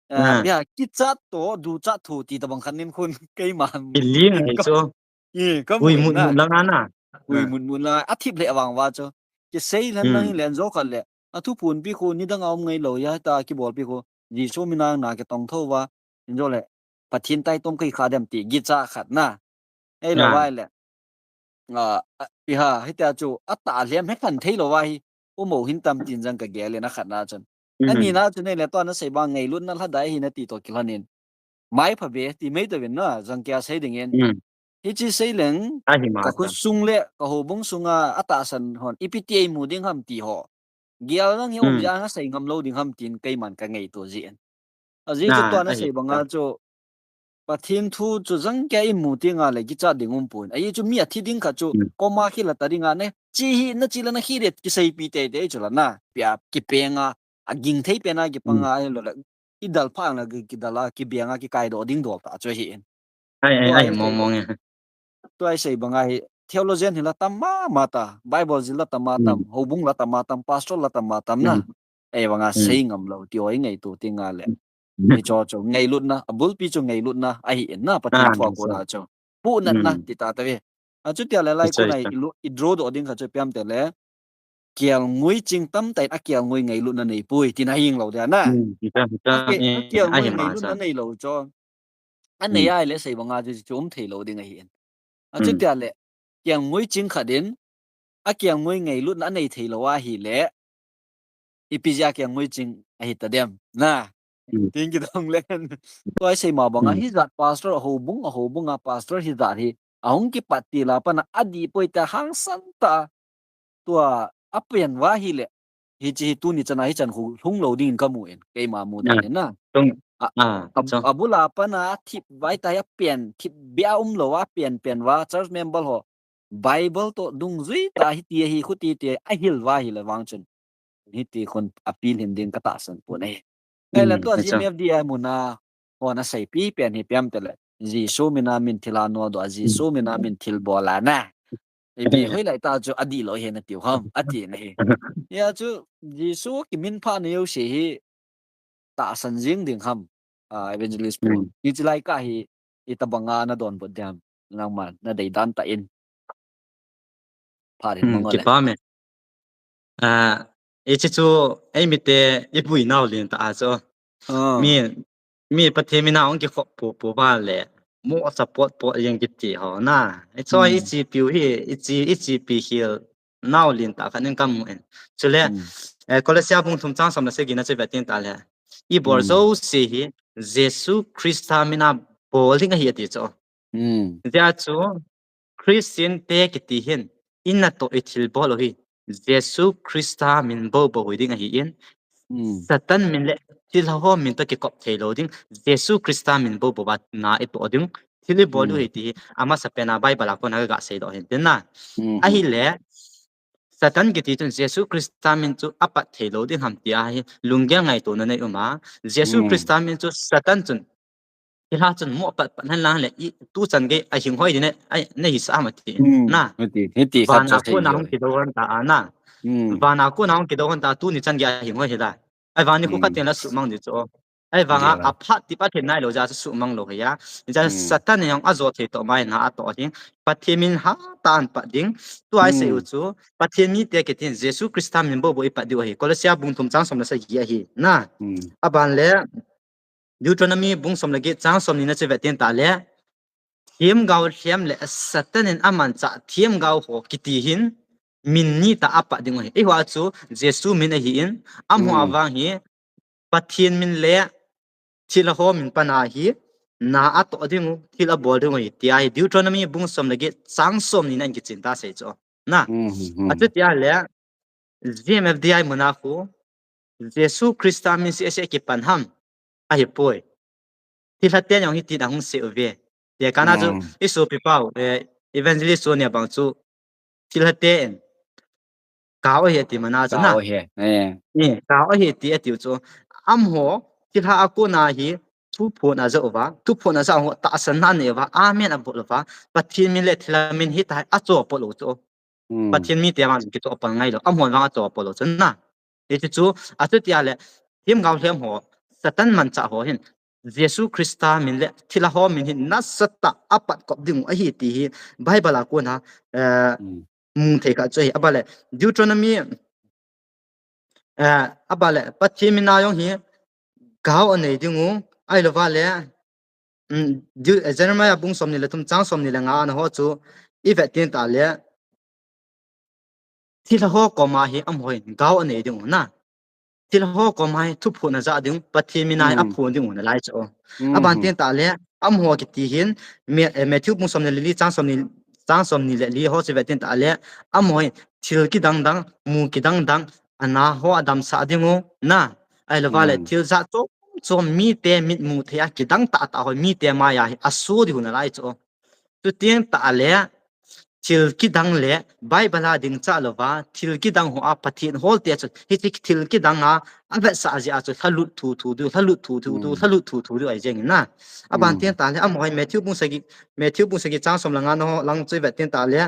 Ah, bia, kichat toh, duchat thu, ti tabang khat nin khun, keiman. Kiling ahi chu. Ui mut mut langa na. Ui mut mut langa. Athip le avang uva chu. Kisei len lang len jo khat le. Athu phunpi khu, nidang a um ngai lou, ya ta kibolpi khu. Jesu mina na kitong tho uva. Injo le. Pathen taitom kai kha dem ti, gicha khat na. Ei lou vai le. A, a, iha, hitia chu, atah lem he khan thei lou va hi, umo hin tam tin jang ka gel in a khatna chun. Anina chun, nei le tua na sei bang ngailutna lhadai hi na ti toh kilhon in. Mai pha ve, ti mai ta vin na, jang kia sei ding in. Hichi sei leng, ka khut sung le, ka houbung sunga, atahsan hon, ipi ti ei mu ding ham ti ho. Gel lang hi um jang a sei ngam lou ding ham tin keiman ka ngaito ji in. Ajeh chu tua na sei banga chu, Pathen thu chu jang kia i mu ti nga le kicha ding um pon. Ahi chu mi athi ding kha chu koma khi la ta ding a ne. Chi hi na chi la na khi le kiseipi teitei chu la na. Pia kipenga, aging thei pena kipanga ahi lou le. I dal pha na ki, kidal a, kibenga, kikai doh ding dol ta chu ahi in. Ai, ai, tua ai, hi mong, mong e. Tua i sei banga hi, theologian hi la tam mama ta, Bible jil la tam ma tam, houbung la tam ma tam, pastor la tam ma tam na. Ei banga sei ngam lou, ti oi ngaito ti nga le. Hi cho cho, ngailutna, abulpi chu ngailutna, ahi in na, Pathen thu a kona chu. Puhnatna, ti ta ta ve. Achutia le lai kona i draw doh ding kha chu piam te le. Kelngoi ching tam ta in a kelngoi ngailutna nei poi, ti na hing lou dia na. A kelngoi ngailutna nei lou chu. Anei a le sei banga chu chu um thei lou ding ahi in. Achutia le, kelngoi ching khat in, a kelngoi ngailutna anei thei lou ahi le, ipi jeh a kelngoi ching ahi ta dem, na. Tin kidong le, tua i sei ma banga, hi jat pastor, a houbung, a houbung a pastor hi jat hi, ahung kipat til a pat na, adih poi ta hangsan ta, tua, apen va hi le, hichi hi tuni chana hi chan khu lhung lou ding in ka mu in, keima mu ta in na. A, a, abul a pat na thip vai ta hi apen, thip bia um lou a pen, pen va, church member ho, Bible toh dungjui ta hi ti hi khu ti ti, ahil va hi le vang chun. Hiti khun apil hin ding ka tahsan pon e. Ei la tua G M F D I muna, hon a seipi pen hi piam te le. Jesu mina min thil a no doh a, Jesu mina min thil bol a na. Ipi hoi lai ta chu adih lou hi na tiu ham, ati na hi. Ya chu Jesu kiminpha na jouse hi tahsan jing ding ham, a, Evangelist Paul. Hichi lai ka hi, itabanga na donbut diam, nangma na dei dan ta in. Pha ding mong le. Kipah me. A, hichi chu, ei mite, i pui nau lin ta a chu. Mi, mi Pathen mina hung kikhop po po va le. Mo support po jeng kiti ho na. Ei chu i chi piu hi, i chi, i chi pi hil. Nau lin ta khat in ka mu in. Chule, eh, Kolosia bung thum chang som le sagi na chu ve tin ta le. I bol jouse hi Jesu Christa mina bol ding ahi ati chu. Tia chu Christian te kiti hin i natoh i thil bol u hi Jesu Christa min bou bou hi ding ahi in. Satan min le thil ho min toh kikop thei lou ding. Jesu Christa min bou bou va na i toh ding. Thil ibol diu hi ti hi, amasapen a Bible a kona kaga seidoh hin tin na. Ahile, Satan kiti chun Jesu Christa min chu apat thei lou ding ham tia hi lunggel ngaitona nei um a. Jesu Christa min chu Satan chun, thilha chun mo apat pat hen lang le, i, tuchan gei ahing hoi ding na, ai, nahisah ham ati. Na. Vana kona hung kidou hon ta a na. Vana kona hung kidou hon ta, tuni chan gei ahing hoi hi la. Ahivang nikho khat teng le suhmang ding chu. Ahivanga aphat ti Pathen nailou jeh a chu suhmang lou hi a. Hijeh a Satan in jong ajo thei toh mai na atoh ding. Pathen min hatah a apat ding. Tua isei u chu Pathen mite kiti hin Jesu Christa min bou bou ipat diu ahi. Colossia bung thum chang som le sagi ahi. Na. Aban le Deuteronomy bung som le get chang somni na chu vet tin tah le, themgao lhem le Satan in amanchah themgao ho kiti hin min ni tah a apat ding u ahi. Eiho a chu Jesu min ahin, amaho avang hi Pathen min le thilha ho min pan ahi, na atoh ding u, thil abol ding u ahi, tia hi Deuteronomy bung som le get chang somni na in kichen tah sei chu. Na. Achuti a le, G M F D I mun a khu, Jesu Christa min seh seh kipan ham, ahipoi. Thilha ten jong hitin ahung sei uve. Tia kana chu, i sopi pau, eh, evangelist chu nia bang chu, thilha ten, kao ahi ati mana chu na. Kao ahi ti atiu chu. Amaho, thilha a kona hi, thuphon aja uva, thuphon aja ho, tahsan na anei uva, amen abol uva, Pathen min le thilha min hitia hi acho pol u chu. Pathen mite vang kicho pol ngai lou, amaho vang acho pol u chu na. Hichu, achuti a le, themgao lhem ho, Satan manchah ho hin, Jesu Christa min le thilha ho min hin nasatah a apat kop ding u ahi ti hi, Bible a kona, eh, mu thei kha chu ahi, aban le, Deuteronomy, eh, aban le, Pathen min a jong hi, gao anei ding u, ahilou va le, Jeremiah bung somni le thum chang somni le nga a na ho chu, i vet tin tah le, thilha ho koma hi amaho hin gao anei ding u na. Thilha ho koma hi thuphon aja ding u, Pathen min a hi aphon ding u nalai chu. Aban tin tah le, amaho kiti hin, Matthew bung somni le li chang somni, chang somni le li ho chu vet tin tah le, amaho hin thil kidang dang, mu kidang dang, ana ho adamsah ding u na. Ahilou va le, thil jat chom chom mite mitmu thei a kidang tah tah ho mite maiya hi aso ding u nalai chu. Chuteng tah le, thil kidang le, Bible a dingcha louva, thil kidang ho a Pathen holte chu, hiche thil kidang a, avetsah jeh a chu, lhalut thu thu diu, lhalut thu thu diu, lhalut thu thu diu ahi jeng in na. Aban tin tah le, amaho hin Matthew bung sagi, Matthew bung sagi chang som le nga na ho lang chu i vet tin tah le,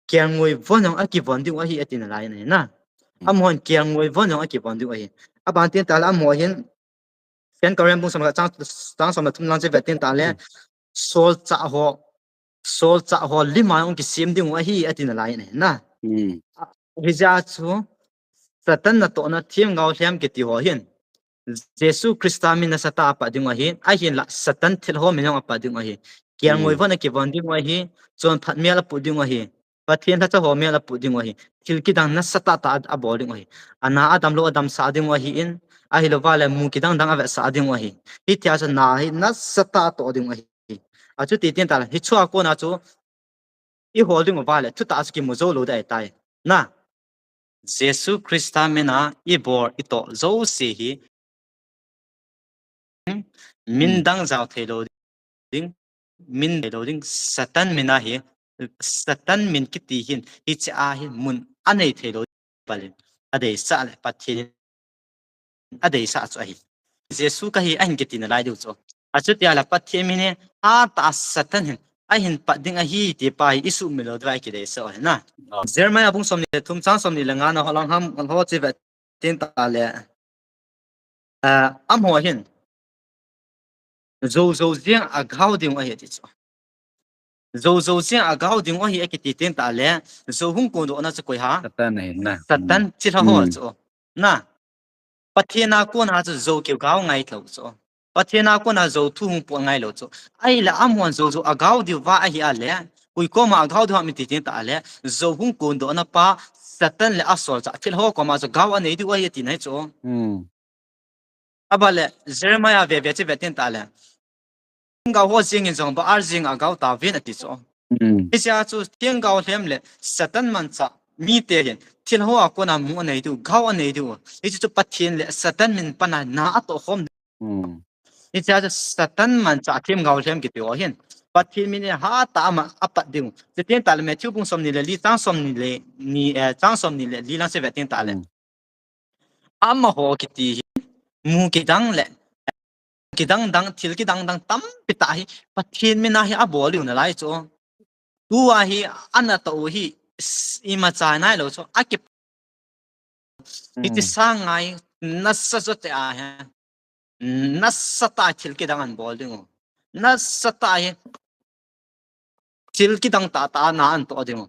kelngoi von jong akivon diu ahi ati nalai in ahi na. Amaho hin kelngoi von jong akivon diu ahi. Aban tin tah le, amaho hin, Second Corinthians bung som le khat chang, chang som le thum lang chu i vet tin tah le, solchah ho, solchah ho lim a jong kisem ding u ahi ati nalai in ahi na. Hijeh a chu, Satan natohna themgao lhem kiti ho hin, Jesu Christa min nasatah a apat ding u ahi, ahinla Satan thilha ho min jong apat ding u ahi. Kelngoi von akivon ding u ahi, chonphat mel apoh ding u ahi. Pathen lhacha ho mel apoh ding u ahi. Thil kidang nasatah tah a, abol ding u ahi. Ana adamlou adamsah ding u ahin, ahilou va le mu kidang dang avetsah ding u ahi. Hitia chu na hi nasatah a atoh ding u ahi. Achuti tin tah le, hichea kona chu, ihol ding uva le, thutah a chu kimu jou lou ding ahitai. Na, Jesu Christa min a ibol itoh jouse hi, min dang jao thei lou ding, min thei lou ding, Satan min ahi, Satan min kiti hin, hiche a hi mun anei thei lou ding, Bible in adeisah le Pathen in adeisah chu ahi. Jesu kahi ahin kiti nalai diu chu. Achuti a le Pathen min hi hatah a Satan hin ahin pat ding ahi ti pa hi isuhmil lou diu a kideisah u ahi na. Jeremiah bung somni le thum chang somni le nga na ho lang ham ho chu i vet tin tah le, amaho hin, jou jou jeng a gao ding u ahi ati chu. Jou jou jeng a gao ding u ahi akiti tin tah le, jou hung kondohna chu koi ham? Satan thilha ho chu. Na, Pathen a kona chu jou kigao ngai lou chu. Pathen a kona jou thu hung pot ngai lou chu. Ahile amaho hin jou jou agao diu va ahi a le, koi koma agao diu ham iti tin tah le, jou hung kondohna pa Satan le asolchah thilha ho koma chu gao anei diu ahi ati nai chu. Aban le, Jeremiah veve chu vet tin tah le, themgao ho jeng in jong Baal jeng a gao tauvin ati chu. Hichea chu themgao lhem le Satan manchah mite hin thilha ho a kona mu anei diu, gao anei diu. Hiche chu Pathen le Satan min pan a na atoh khom. Hichea chu Satan manchah themgao lhem kiti ho hin, Pathen min in hatah a ama apat ding. Chuteng tahle Matthew bung somni le li chang somni le ni, eh, chang somni le li lang chu ve teng tahle. Hmm. Amaho kiti hi mu kidang le kidang dang, thil kidang dang tampi tah hi Pathen min a hi abol u nalai chu. Tua hi ana toh u hi, s-, imacha nailou chu. Aki Hiti Hmm. sangai, nasatah a hi. Nasatah a thil kidang ana bol ding u. Nasatah a hi. Thil kidang tahtah a ana toh ding u.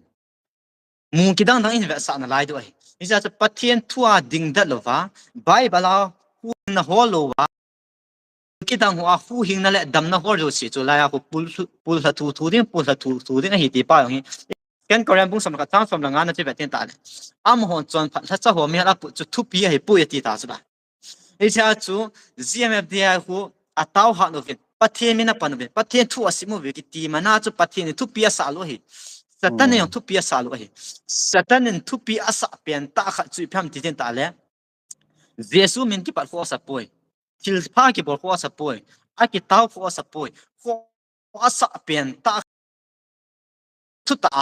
Mu kidang dang in vetsah nalai diu ahi. Hijeh chun Pathen thu a dingdet louva, Bible a huhhingna hol louva, kidang hoa huhhingna le damna hol jouse chu laiya khu pul, pulha thuthu ding, pulha thuthu ding ahi ti pa jong hi. Second Corinth bung som le khat chang som le nga na chu ve teng tahle. Amahon chonphat lhacha ho mel a put chu thupi ahipoi ati ta chu la. Hichea chu G M F D I khu atao hat uvin, Pathen min a pan uvin, Pathen thu asim uve kiti mana chu Pathen in thupi asah lou ahi. Satan in Hmm. jong thupi asah lou ahi. Satan in thupi asah pen tah khat chu ipi ham ti teng tahle. Jesu min kipat khu asapoi. Thilpha kibol khu asapoi. Akitao khu asapoi. Khu asah pen tah thutah a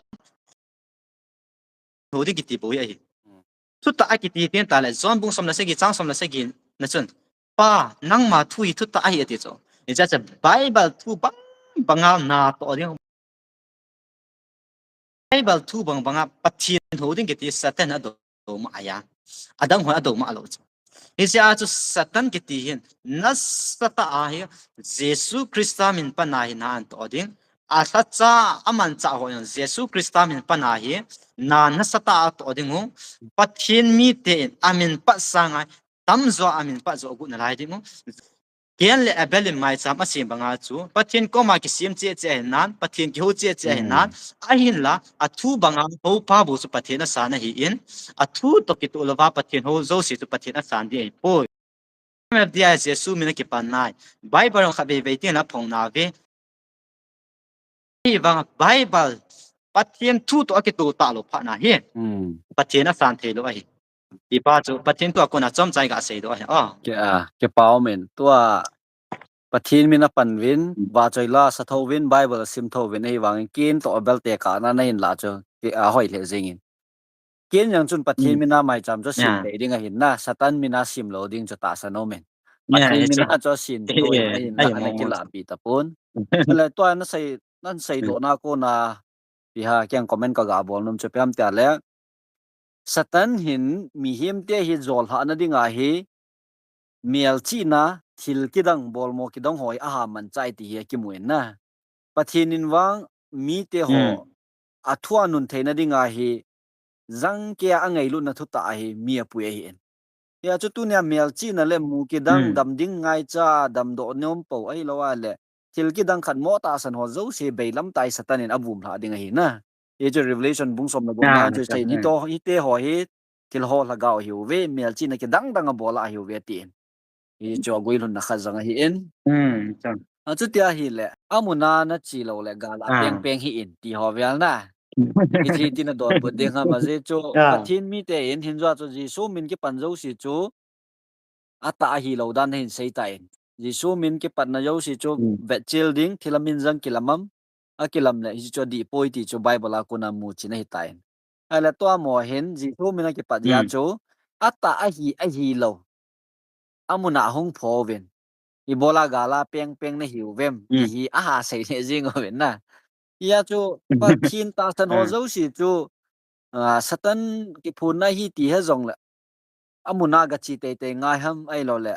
thu ding kiti bou hi ahi. Hmm. Thutah akiti teng tahle John bung som le sagi chang som le sagi na chun, Pa, nangma thu hi thutah ahi ati chu. Hijeh chun Bible thu bang banga natoh ding. Bible thu bang banga Pathen hou ding kiti Satan adou mah ahi a. Adang hon adou mah lou chu. Hijeh a chu Satan kiti hin nasatah a hi Jesu Christa min pan a hi na ana toh ding. Alhacha amanchah ho jong Jesu Christa min pan a hi na nasatah a toh ding u. Pathen mite in amin pat sanga tamjo a amin pat jo agot nalai ding u. Cain le Abel in maicham asem banga chu Pathen koma kisem cheh cheh ahi nan, Pathen kihou cheh cheh ahi nan, Hmm. ahinla athu banga houpa bou chu Pathen asan ahin, athu toh kitoh louva Pathen hou jouse chu Pathen asan ding ahipoi. M F D I Jesu min a kipan nai. Bible jong khatvei vei teng le aphong nauve. Hivang Bible Pathen thu toh akitoh talou phat na hi. Hmm. Pathen asan thei lou ahi. Ti pa chu Pathen thu a kona chomcha i gasei doh ahi. Oh. Ke a, kipa um in. Tua Pathen min a pan uvin, Hmm. vahchoi la sa thou uvin, Bible sim thou uvin, ahivangin Cain toh Abel tekahna nahin lah chu, ke a hoi lheh jeng in. Cain jong chun Pathen Hmm. min a maicham chu sim Ya. thei ding ahin na, Satan min a sim lou ding chu tahsan um in. Ya, Pathen ya, min cha. a chu sim thei Eh, ahin na, ahi ana mo mo kilah cha. pi tapon. Chule tua nasei, nasei Hmm. dohna kona, ipi ham, kei comment kaga bol nom chu ipi ham tia le. Satan hin mihemte hi jolhahna dinga hi, melchihna, thil kidang, bolmo kidang ho hi aha manchah e ti hi akimu in na. Pathen in vang mite ho Hmm. athu a nun theina dinga hi, jangkeiya angailutna thutah a hi mi apui ahin. Hia chu tunia melchihna le mu kidang, Hmm. dam ding ngaicha, damdoh nom pou ahilou a le, thil kidang khat mo tahsan ho jouse beilam tah a Satan in avum lhah ding ahi na. Hichu Revelation bung som le gup na Ah, chu sei, hmm. hito, hite ho hi thilho lhagao ahiuve, melchihna kidang dang abol a ahiuve tin. Hichu aguilhunna khat jong ahin. Hmm, cha. Achuti ahile, amun a nache lou le gal a Ah. peng peng hih in ti ho vel na. Hiche tina donbut ding ham, ajeh chu Ah. Pathen mite in hinjoa chu Jesu min kipan jouse chu atah ahilou dan ahin sei tan. Jesu min kipatna jouse chu Hmm. vetchil ding, thil amin jong kilam am, akilam le hichu adih poi ti chu Bible a kona muchin ahi tan. Ahile tua mo hin Jesu min a kipat jeh a Hmm. chu atah ahi, ahilou. Amun a hung pho uvin. Ibola gal a peng peng nahiuvem. Hmm. Ti hi aha sei lheh jing uvin na. Hia chu Pathen tahsan ho Hmm. jouse chu, ah, Satan kiphonna ahi ti he jongle. Amun a gache teitei ngai ham ahilou le.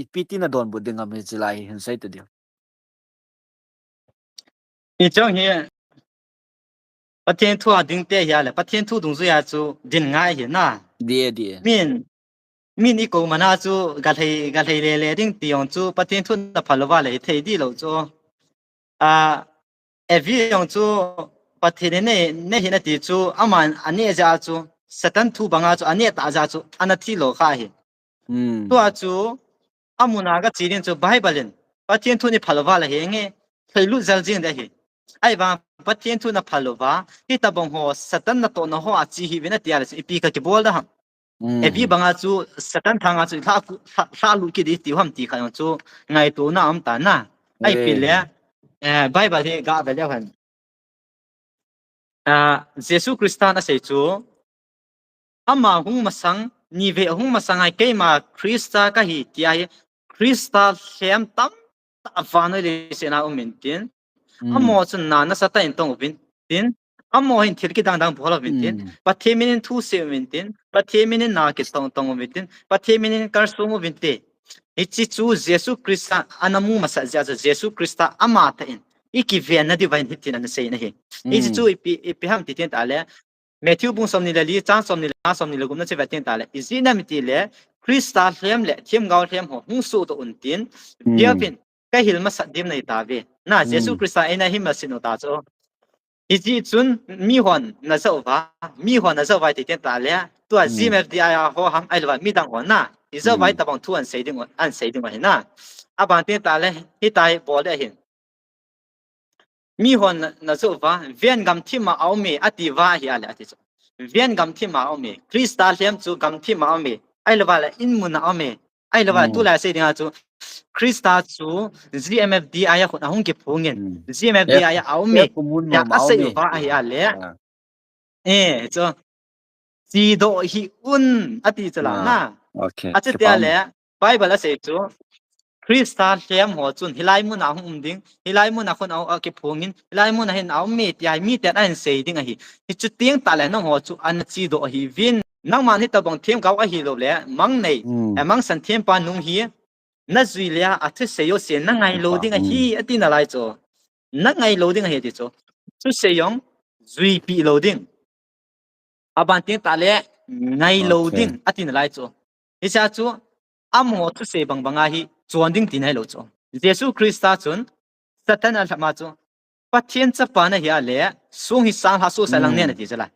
Ipi tina donbut ding ham hiche lai hi hin sei ta diu. Hiche hi Pathen thu a ding te hia le, Pathen thu dungjui a chu din ngai hi na. Dia, dia. Min, min i kou mana chu galhai, galhai le le ding ti jong chu Pathen thu na phal louva le hithei di lou chu. A, Evi jong chu Pathen in nei, nei hih in ati chu, aman aneh jeh a chu, Satan thu banga chu, aneh tah jeh a chu, ana thi lou kha hi. Hmm. Tua chu, amun a gache ding chu, Bible in, Pathen thu nei phal louva le henge, theilut jel jing ding ahi. Ahivang, Pathen thu na phal louva, hitobang ho, Satan natohna ho a che hih uvin ati a le chu, ipi kha kibol da ham. Hmm. Evi banga chu Satan thanga chu lha, lha, lha lut kit ding tiu ham ti kha jong chu ngaito na um ta na. Ahi pi le. Eh. Eh, Bible hi ga ve leu hen. Ah, Jesu Christa na sei chu, ama hung masang, ni ve hung masang ai keima Christa ka hi tia hi, Christa lhem tamtah vannoi leiset a um intin. Amo chun na nasatah in tong uvin tin. Amo hin thil kidang dang bol uvin tin. Pathen minin thu sei uvin tin. Pathen minin na kitong tong uvin tin. Pathen minin kalsong uvin te. Hiche chu Jesu Christa ana mu masat jeh a chu Jesu Christa ama tah in i kiven na diu va hin hitin ana sei na hi. Hiche chu ipi, ipi ham ti tin tah le, Matthew bung somni le li, chang somni le nga, somni le gup na chu ve tin tah le, ijeh inem itile, Christa lhem le themgao lhem ho hung sodoh un tin, Biavin, ka hil masat dim na hi tave. Na, Jesu Christa eina hi masin u ta chu. Hijeh chun mihon na jao uva, mihon na jao uva ti tin tah le, tua G M F D I a ho ham ahilou va midang ho na, i jao uva tabang thu an sei ding, an sei ding ahi na. Aban tin tah le, hitia hi bol le ahin. Mihon na, na jao uva, ven gamthip a um e, ati uva ahi a le, ati chu. Ven gamthip a um e, Christa lhem chu gamthip a um e, ahilou va le in mun a um e, ahilou va le tulai sei ding a chu, Christa chu G M F D I a khut a hung kiphong in, G M F D I a um e, tia asei uva ahi a le. Eh, chu. Chedoh hih un, ati chu la na. Achuti a le, Bible a sei chu, Christa lhem ho chun hilai mun a hung um ding, hilai mun a khun a, a kiphong in, hilai mun a hin a um e tia hi miten ahin sei ding ahi. Hichu teng tah le nangho chu ana chedoh hih uvin. Nangman hitabang themgao ahilou le, mang nei, eh, mangsan thempa nung hi, na jui le a, athusei jouse na ngai lou ding ahi, ati nalai chu. Na ngai lou ding ahi ati chu. Thusei jong juipeh lou ding. Aban tin tah le ngai lou ding, ati nalai chu. Hiche a chu, amaho thusei bang bang a hi chon ding tina hilou chu. Jesu Christa chun, Satan alham a chu, Pathen chapa nahi a le, song hi changlhah sohsah lang nen ati chu la.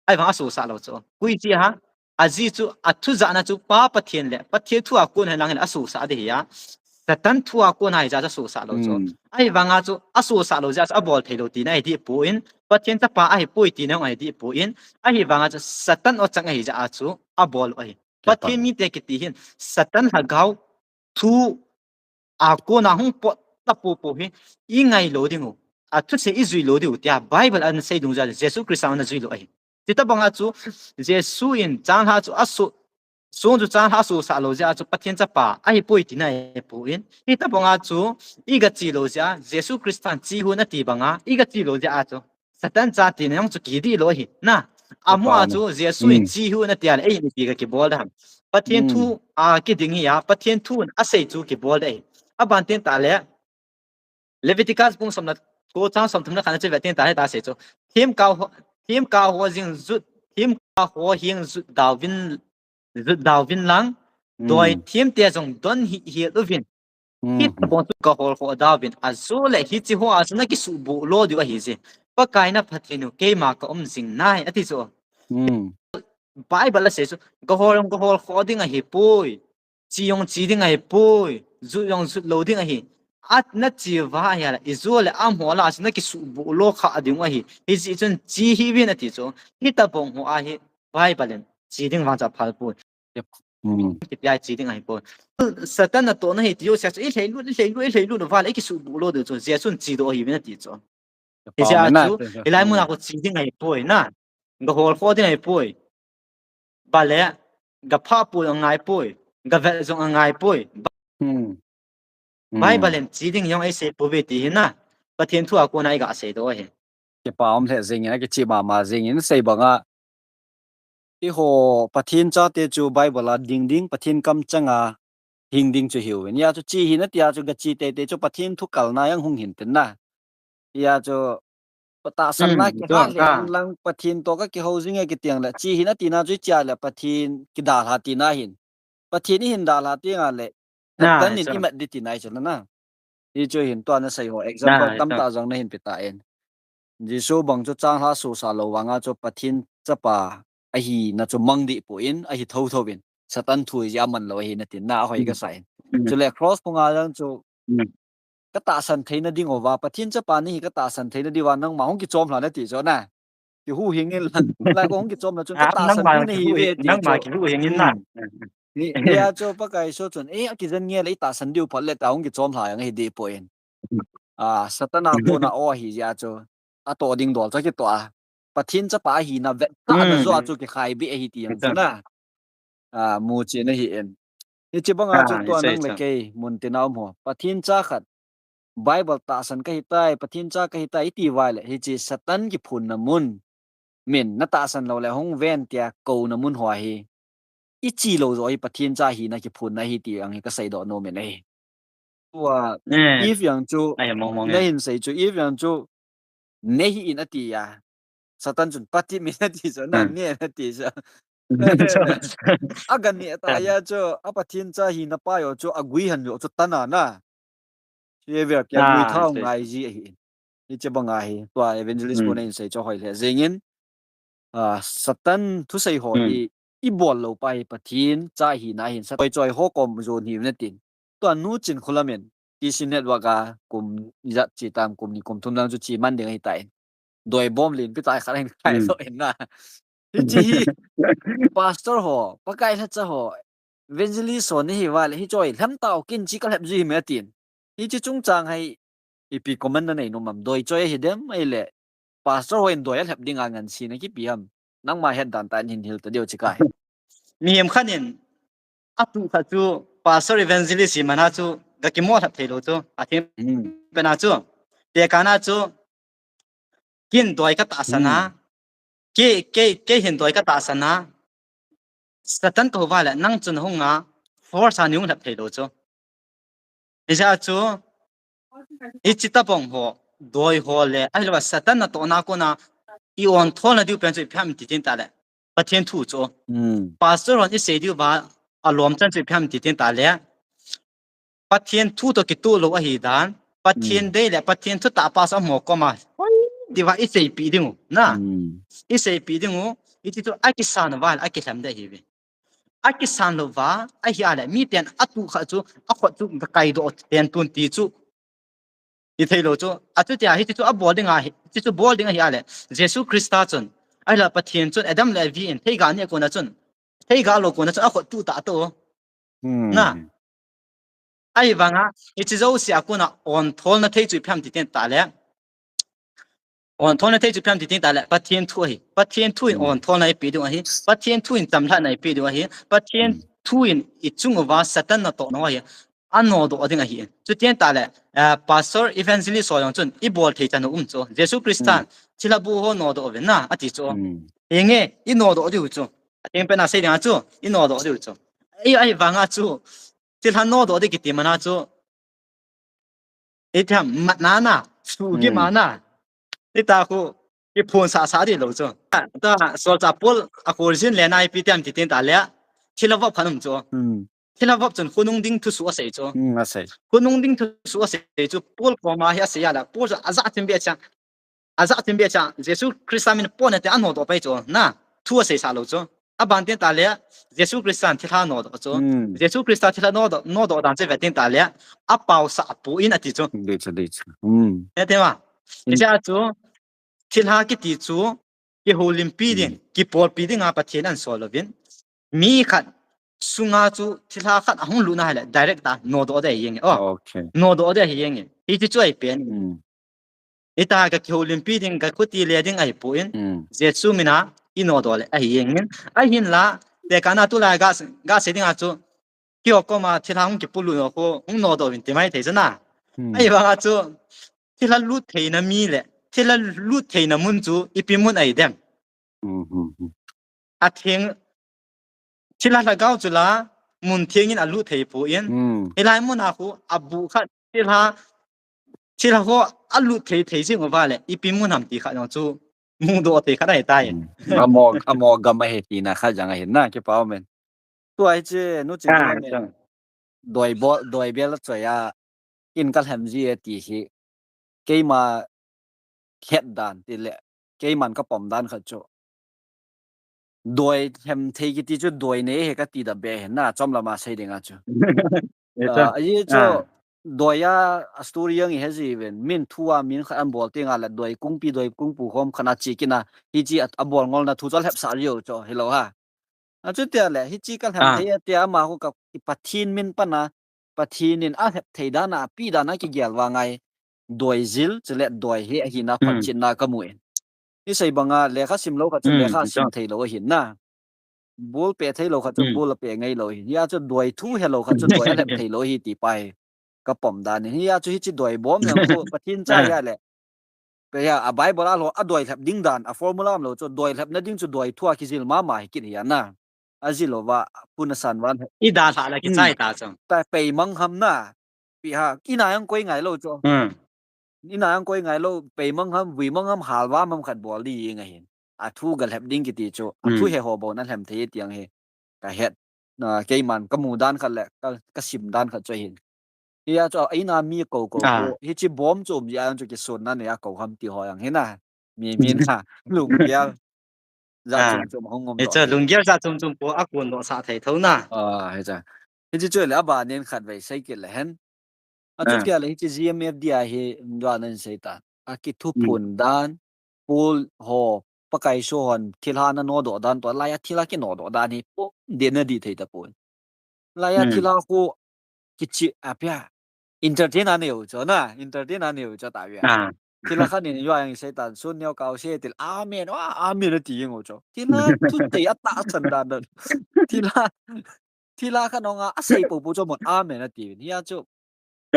Ahivang a sohsah lou chu. Koi ti ham, ajeh chu, athu jahna chu Pa Pathen le, Pathen thu a kon hen lang hin a sohsah ding ahi a. Satan thu a kon ahi jeh a chu a sohsah lou chu. Ahivang a chu, a sohsah lou jeh a chu, abol thei lou tina ahi deh poi, Pathen chapa ahipoi tina jong ahi deh poi, ahivang a chu, Satan o chang ahi jeh a chu, abol u ahi. Pathen mite kiti hin, Satan lhagao thu a kon a hung pot ta popo hi, i ngai lou ding u, athusei i jui lou ding u, tia Bible ana sei dung jeh a, Jesu Christa ana jui lou ahi. Chuti tabang a chu, Jesu in changlhah chu a soh, song chu changlhah a sohsah lou jeh a chu, Pathen chapa ahipoi tina ahipoi, hitabang a chu, i ga che lou jeh a, Jesu Christa che hih un ati bang a, i ga che lou jeh a chu, Satan cha tina jong chu kidih lou ahi. Na, amaho a chu Jesu in che hih un ati a le, ei in ipi ga kibol ding ham. Pathen thu a kiding hi a, Pathen thu in asei chu kibol ding ahi. Aban tin tah le, Leviticus bung som le ko chang som thum le khat na chu ve tin tah le, hitia asei chu. Themgao ho, themgao ho jing jut, themgao ho hing jut dauvin, jut dauvin lang, doi themte jong don hih hih uvin. Hitabang chu ga hol khoh dauvin, ajeh le hiche ho a chu na kisuhbuh lou diu ahi je. Pakai na Pathen u keima ka um jing nai, ati chu. Bible a sei chu, ga hol jong ga hol khoh ding ahipoi. Che jong che ding ahipoi. Jut jong jut lou ding ahi. Ana che uva ahi a le, ijeh le amaho lah a chu na kisuhbuh lou kha ding u ahi. Hijeh chun che hih uvin ati chu. Hitabang ho a hi Bible in che ding vang chu aphal poi. Kiti a che ding ahipoi. Satan natohna hi ti jouse a chu, i lhailut, i lhailut, i lhailut uva le, i kisuhbuh lou diu chu, Jesu in chedoh hih uvin ati chu. Hiche a chu, hilai mun a khu che ding ahipoi na. Ga hol khoh ding ahipoi. Bale, ga phah poi jong angai poi. Ga vet jong angai poi. Bible in che ding jong eisei pouve ti hi na. Pathen thu a kon a i ga seidoh ahi. Kipa um lheh jeng in, akicheh mama jeng in, sei bang a. Eiho Pathen chate chu Bible a ding ding, Pathen kamchang a hing ding chu hiuvin. Hijeh a chu che hih un ati a chu ga che teitei chu Pathen thu kalna jong hung hin tin na. Hijeh a chu, tahsanna kihah lheh in lang Pathen toh ka kihou jing e kiti a le, che hih un ati na chu i che a le Pathen kidalha tina hin. Pathen i hin dalha teng a le, Satan in i mat ding tina ahi chu na. Hichu hin tua na sei ho example tamtah jong na hin pe tan. Jesu bang chu changlhah sohsah lou vang a chu Pathen chapa ahina chu mang deh poi, ahi thotho in. Satan thu hi jeh a man lou ahi na tin na, ahoi kasa in. Chule cross phung a jong chu ka tahsan theina ding uva, Pathen chapa nahi ka tahsan theina diuva nangma hung kichom lha in ati chu na. Kihuhhing in lang, lai ko hung kichom lha chun ka tahsan ding nahiuve ti chu. Nangma kihuhhing in na. Hijeh a chu Pakai Jesu chun, eh, akijen nge le i tahsan diu phat le tia hung kichom lha jong ahi deh poi. a, Satan a kona o ahi jeh a chu, atoh ding dol chu kitoh a. Pathen chapa ahina vettah na jo a chu kikhai beh ahi ti jong chu na. A, muchen ahi in. Hiche banga chu tua nang le kei, mun tina um ho. Pathen cha khat, Bible tahsan kahitai, Pathen cha kahitai, iti uva le, hiche Satan kiphonna mun. Min, natahsan lou le hung ven tia kouna mun ho hi. Ichi lou jo hi Pathen cha hina kiphonna ahi ti ang hi kaseidoh nom in ahi. Tua, Eve jong chu, nahin sei chu, Eve jong chu, nei hih in ati a. Satan chun, pati min ati chu, na, ne ati chu. Aga neh tah a chu, a Pathen cha hina pa jong chu, agui han jong chu, tan a na. Hiche vel kia gui thao ngai ji ahi in. Hiche banga hi, tua evangelist pu nahin sei chu hoi lheh jeng in. A, Satan thusei ho hi, ibol lou pa hi Pathen cha hina hin, Satan choi ho kom jon hiuvin atin. Tua nu Chinkholam in, T C Network a kum ijat che tam, kum ni kum thum lang chu che man ding ahitai. Doi bom lenpi tah khat ahin khaidoh in na. Hiche hi, pastor ho, Pakai lhacha ho, evangelist ho nahi uva le, hiche hi lhem tao, kin chi kalhep ji him e atin. Hiche chungchang hi, ipi comment nanei nom am, doi choi ahi dem, ahile, pastor hon doi alhep dinga ngansi na kipe ham. Nangma het dan tah in hin hil ta diu chu kahi. Mihem khat in, atuh khat chu, pastor evangelist hi mana chu, gakimo lhep theilou chu, atheng pena chu, tekahna chu, kin doi katahsan a, kei, kei, kei hin doi katahsan a, Satan kahou uva le, nang chun hunga, force a nei hung lhep theilou chu. Hijeh a chu, hiche tobang ho, doi ho le, ahilouva Satan natohna kona, i ontholna diu pen chu ipi ham ti tin tah le, Pathen thu chu. Pastor hon isei diuva, alom chan chu ipi ham ti tin tah le, Pathen thu toh kitoh lou ahi dan, Pathen dei le Pathen thutah pa chu amaho koma, hoi diuva iseipeh dingu, na. Iseipeh dingu, hiche chu akisan uva le, akilhem ding ahiuve. Akisan louva, ahia le, miten atuh khat chu, akhut chu gakaidoh pen tun ti chu, itheilou chu, achutia hiche chu abol ding ahi, hiche chu bol ding ahia le, Jesu Christa chun, ahile Pathen chun, Adam le Evi in, theiga ni a kona chun, theiga lou kona chun, akhut tuh tah to. Na. Ahivanga, hiche jouse a kona ontholna thei chu ipi ham ti tin tah le, ontholna thei chu ipi ham ti tin tah le, Pathen thu ahi. Pathen thu in ontholna eipeh diu ahi. Pathen thu in chamlhatna eipeh diu ahi. Pathen thu in ichung uva Satan natohna ahi. Anodoh ding ahi. Chuti tah le, pastor, evangelist ho jong chun ibol thei chan u um chu. Jesu Christan thilhabu ho nodoh uvin na ati chu. Henge, inodoh diu chu. Atheng pena sei dinga chu, inodoh diu chu. Ahivanga chu, thilha nodoh ding kiti mana chu, ipi ham, matna na, suhgim a na, hita khu, iphonsah sah ding lou chu. Tua, solchah Paul a kholjin le na ipi ti ham ti tin tah le, thilha vop khat um chu. Thilha vop chun khonung ding thusoh asei chu. Khonung ding thusoh asei chu, Paul koma hi asei a le, Paul chu ajah thim beh chang. Ajah thim beh chang, Jesu Christa min pon ati anodoh pai chu, na, thu aseisah lou chu. Aban tin tah le, Jesu Christan thilha nodoh chu. Jesu Christa thilha nodoh, nodoh dan chu ve tin tah le, apaosah apoi ati chu. Hete ma. Hiche a chu, thilha kiti chu, kihoulimpi ding, kipolpi dinga Pathen ahin sol louvin. Mi khat sunga chu thilha khat ahung lut na ahile, direct a nodoh ding ahi jeng e. Nodoh ding ahi jeng e. Hiche chu ahi pen. Hita kakihoulimpi ding, kakhuti le ding ahipoi. Jesu mina inodoh le ahi jeng in. Ahinla, tekahna tulai ga, gasei dinga chu, keiho koma thilha hung kipolut u khu, hung nodoh uvin ti mai thei chu na. Ahivanga chu, thilha lut theina mi le, thilha lut theina mun chu, ipi mun ahi dem. Atheng, thilha lhagao chu la, mun theng in alut thei poi. Hilai muna khu, abuh khat, thilha, thilha ho alut thei thei jing uva le, ipi mun ham ti khat jong chu, mudoh thei khat ahitai. Amo, amo gam ahi tina khat jong ahi na, kipa umin. Tua hiche, nu Chinkholam in, doi bol, doi bel achoi a, kin kalhem ji e ti hi, keima het dan ti le, keiman kapom dan khat chu. Doi lhem thei kiti chu doi nei ahi kati da be ahi na, chomlam a sei dinga chu. Ajeh chu, doi a, a story jong ihet jiuvin, min thu a min khat anbol tenga le doi kungpi doi kungpu khom khat a che kit na, hiche a, abol ngolna thu chu alhepsah jiu chu, hilou ha. Achutia le, hiche kalhem thei a tia ama khu ka, i Pathen min pana, Pathen in alhep thei dan a, apeh dan a kigel vang ahi. doi jil, chule doi he ahina phatchetna kamu in. Isei banga lekha sim lou khat chu lekha sim thei lou ahin na. Bol pe thei lou khat chu bol a pe ngai lou ahin. Hia chu doi thu he lou khat chu doi alhep thei lou ahi ti pa hi kapom dan in. Hia chu hiche doi bom jong chu Pathen cha hia le. Pe hia a Bible a lou a doi lhep ding dan, a formula um lou chu doi lhepna ding chu doi thu a kijil mama hi kit hia na. Ajil lou va, pun asan van. I dalha la kichai ta chu. Ta pei mang ham na. Pi ha, ina jong koi ngai lou chu. Ina jong koi ngai lou, pei mang ham, vui mang ham, hal va mang khat bol ding ahin. A thu ga lhep ding kiti chu, a thu he ho bou na lhem thei tiang hi. Ka het, na, keiman, kamu dan khat le, ka, kasim dan khat chu ahin. Hia chu, ina mi ko ko ko, hiche bom chu um jia chu kisun na ne a ko ham ti ho jong hi na. Mi, mi na, lunggel. Jat chom chom hung um. Hiche lunggel jat chom chom po a kon doh sah thei tho na. Hiche. Hiche chu le a ba nen khat vei sei kit le hen. A chu kia le hiche G M F D I hi dua nan sei ta. A kithuphon dan, Paul ho, Pakai so hon, thilha na nodoh dan to, lai a thilha kinodoh dan hi, po, de na di thei ta pon. Lai a thilha ko, kichi, a pia, entertain a neo cho na, entertain a neo cho ta pia. Thilha khat nin yo ang sei ta, sun neo kau se til, amen, wa, amen, ti ngo cho. Thilha, thu te a ta san dan dan. Thilha, thilha khat nonga, a sei po po cho mon, amen, a ti. Hia cho.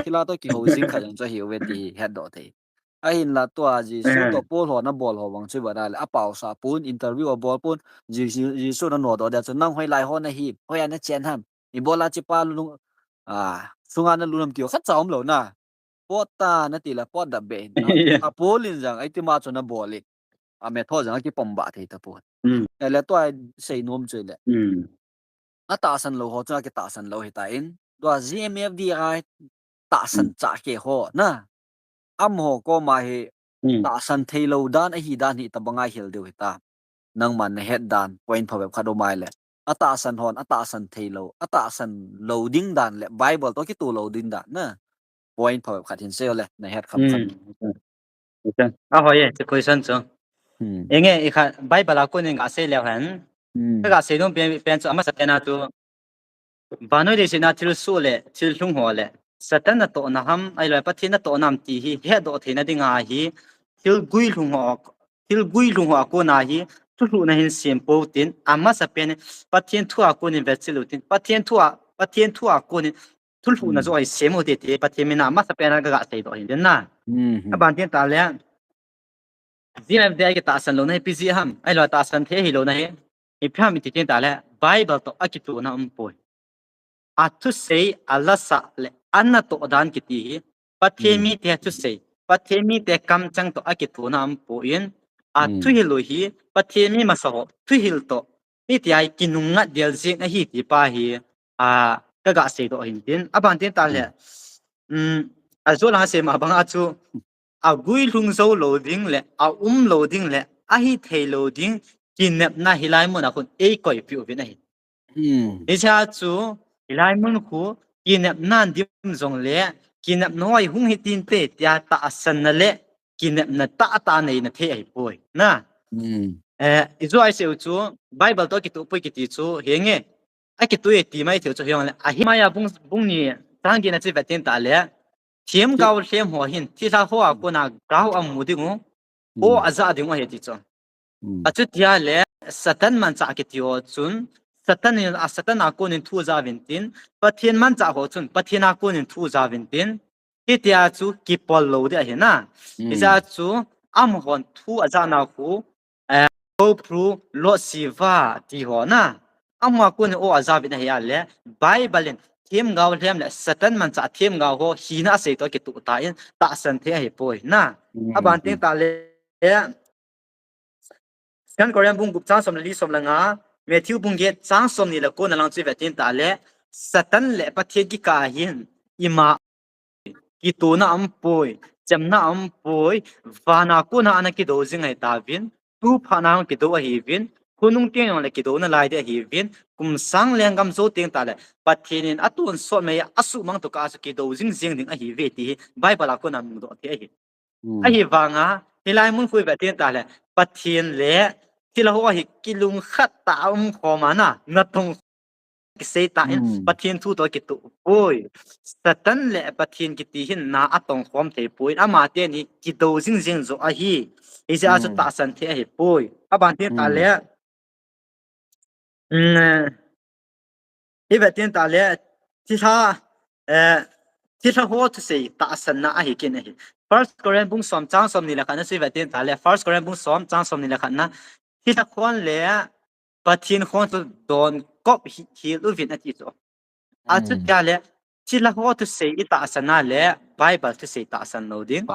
Thilha to kihou jing khat jong chu ahi uve ti hi hetdoh thei. Ahinla tua Jesu to Paul ho na bol ho vang chu bana le a paosa pon interview a bol pon Jesu, Jesu na nodoh dia chu nang hoilai ho na hi, hoi a na chen ham. Ibola chi pa lung a sunga na lunam ti khat cha um lou na. Pot ta na ti la pot da be. A Paul in jang ai ti ma chu na bol i. A me tho jang a kipom ba thei ta pon. Ele tua sei nom chu le. A tahsan lou ho chu a kitahsan lou hita in. Tua G M F D I tahsan chah ke ho na. Amaho koma hi tahsan thei lou dan ahi dan hi tabang a hil diu hita. Nangman na het dan point phabep khat um ai le. A tahsan hon, a tahsan thei lou, a tahsan lou ding dan le Bible to kito lou ding dan na. Point phabep khat hin sei le, na het kham kham. A hoi e, chu question chu. Enge, i kha Bible a kon in ga sei leu hen. Ka ga sei nom pen, pen chu amasa pen a chu. Vannoi leiset a thil soh le, thil lhung ho le, Satan natohna ham, ahilou Pathen natohna ham ti hi, hetdoh theina dinga hi, thil guilhung ho, thil guilhung ho a kona hi, thulhuhna hin sem pou tin, amasa pen, Pathen thu a kon in vechil u tin, Pathen thu a, Pathen thu a kon in, thulhuhna jo hi sem u te te, Pathen min a amasa pen a ka ga seidoh hin tin na. Aban tin ta le, G M F D I kitahsan louna hi ipi jeh ham, ahilou tahsan thei hilouna hi, ipi ham iti tin ta le, Bible to akitona um poi. A thusei, a lasah le, a natoh dan kiti hi, Pathen mite thusei, Pathen mite kamchang to akitona um poi in, a thuhil u hi, Pathen mi masa ho, thuhil to, hiti a hi kinungngat del jeng ahi ti pa hi, a, ka ga seidoh hin tin, aban tin ta le, um, a jo la sei ma bang a chu, a guilhung jou lou ding le, a um lou ding le, a hithei lou ding, kinepna hilai mun a khun eikoipeh uvin ahi. Hiche a chu, hilai mun khu, kinepna dim jong le, kinepna hoi hung hi tin te, tia tahsanna le, kinepna tahtah neina thei ahi poi. Na. Eh, i jo a i sei u chu, Bible to kitoh poi kiti chu, henge, akitoi ti mai thei u chu hiong le, ahi mai a bung, bung ni, chang get na chu vet tin ta le, themgao lhem ho hin, thilha ho a kona gao amu ding u, o aja ding u ahi ti chu. Achuti a le, Satan manchah kiti ho chun, Satan in, a Satan a kon in thu aja uvin tin, Pathen manchah ho chun, Pathen a kon in thu aja uvin tin, hitia chu kipol lou ding ahi na. Hiche a chu, amahon thu aja na khu, eh, Paul Lord Shiva ti ho na. Amaho a kon in o aja uvin ahi a le, Bible in themgao lhem le Satan manchah themgao ho hina asei to kitoh ta in tahsan thei ahi poi na. Aban tin ta le, Second Corinthians bung gup chang som le li som le nga, Matthew bung get chang som ni le ko na lang chu vet tin ta le, Satan le Pathen kikah a hin ima kitona um poi, chemna um poi, vana kona ana kido jing ahi tauvin, tu phat na hung kido ahiuvin, khonung teng jong le kido nalai ding ahiuvin, kum sang lenggam jou teng ta le, Pathen in atonsot mai a, asuhmang tokah a chu kido jing jeng ding ahiuve ti hi, Bible a kona mudoh thei ahi. Ahivanga, hilai mun khu i vet tin ta le, Pathen le, thilha ho hi kilungkhat tah a um khom a na, natong kisei tan, Pathen thu toh kitoh poi. Satan le Pathen kiti hin na atong khom thei poi. Ama teni kido jing jing jo ahi. Hijeh a chu tahsan thei ahi poi. Aban tin tah le, mm, i vet tin tah le, thilha, eh, thilha ho thusei tahsan na ahi kit ahi. First Corinth bung som chang som ni le khat na chu i vet tin tah le, First Corinth bung som chang som ni le khat na, thilha khon le Pathen khon chu don kop hi, hil uvin ati chu. Achuti le, thilha ho thusei i tahsan a le, Bible thusei tahsan lou ding.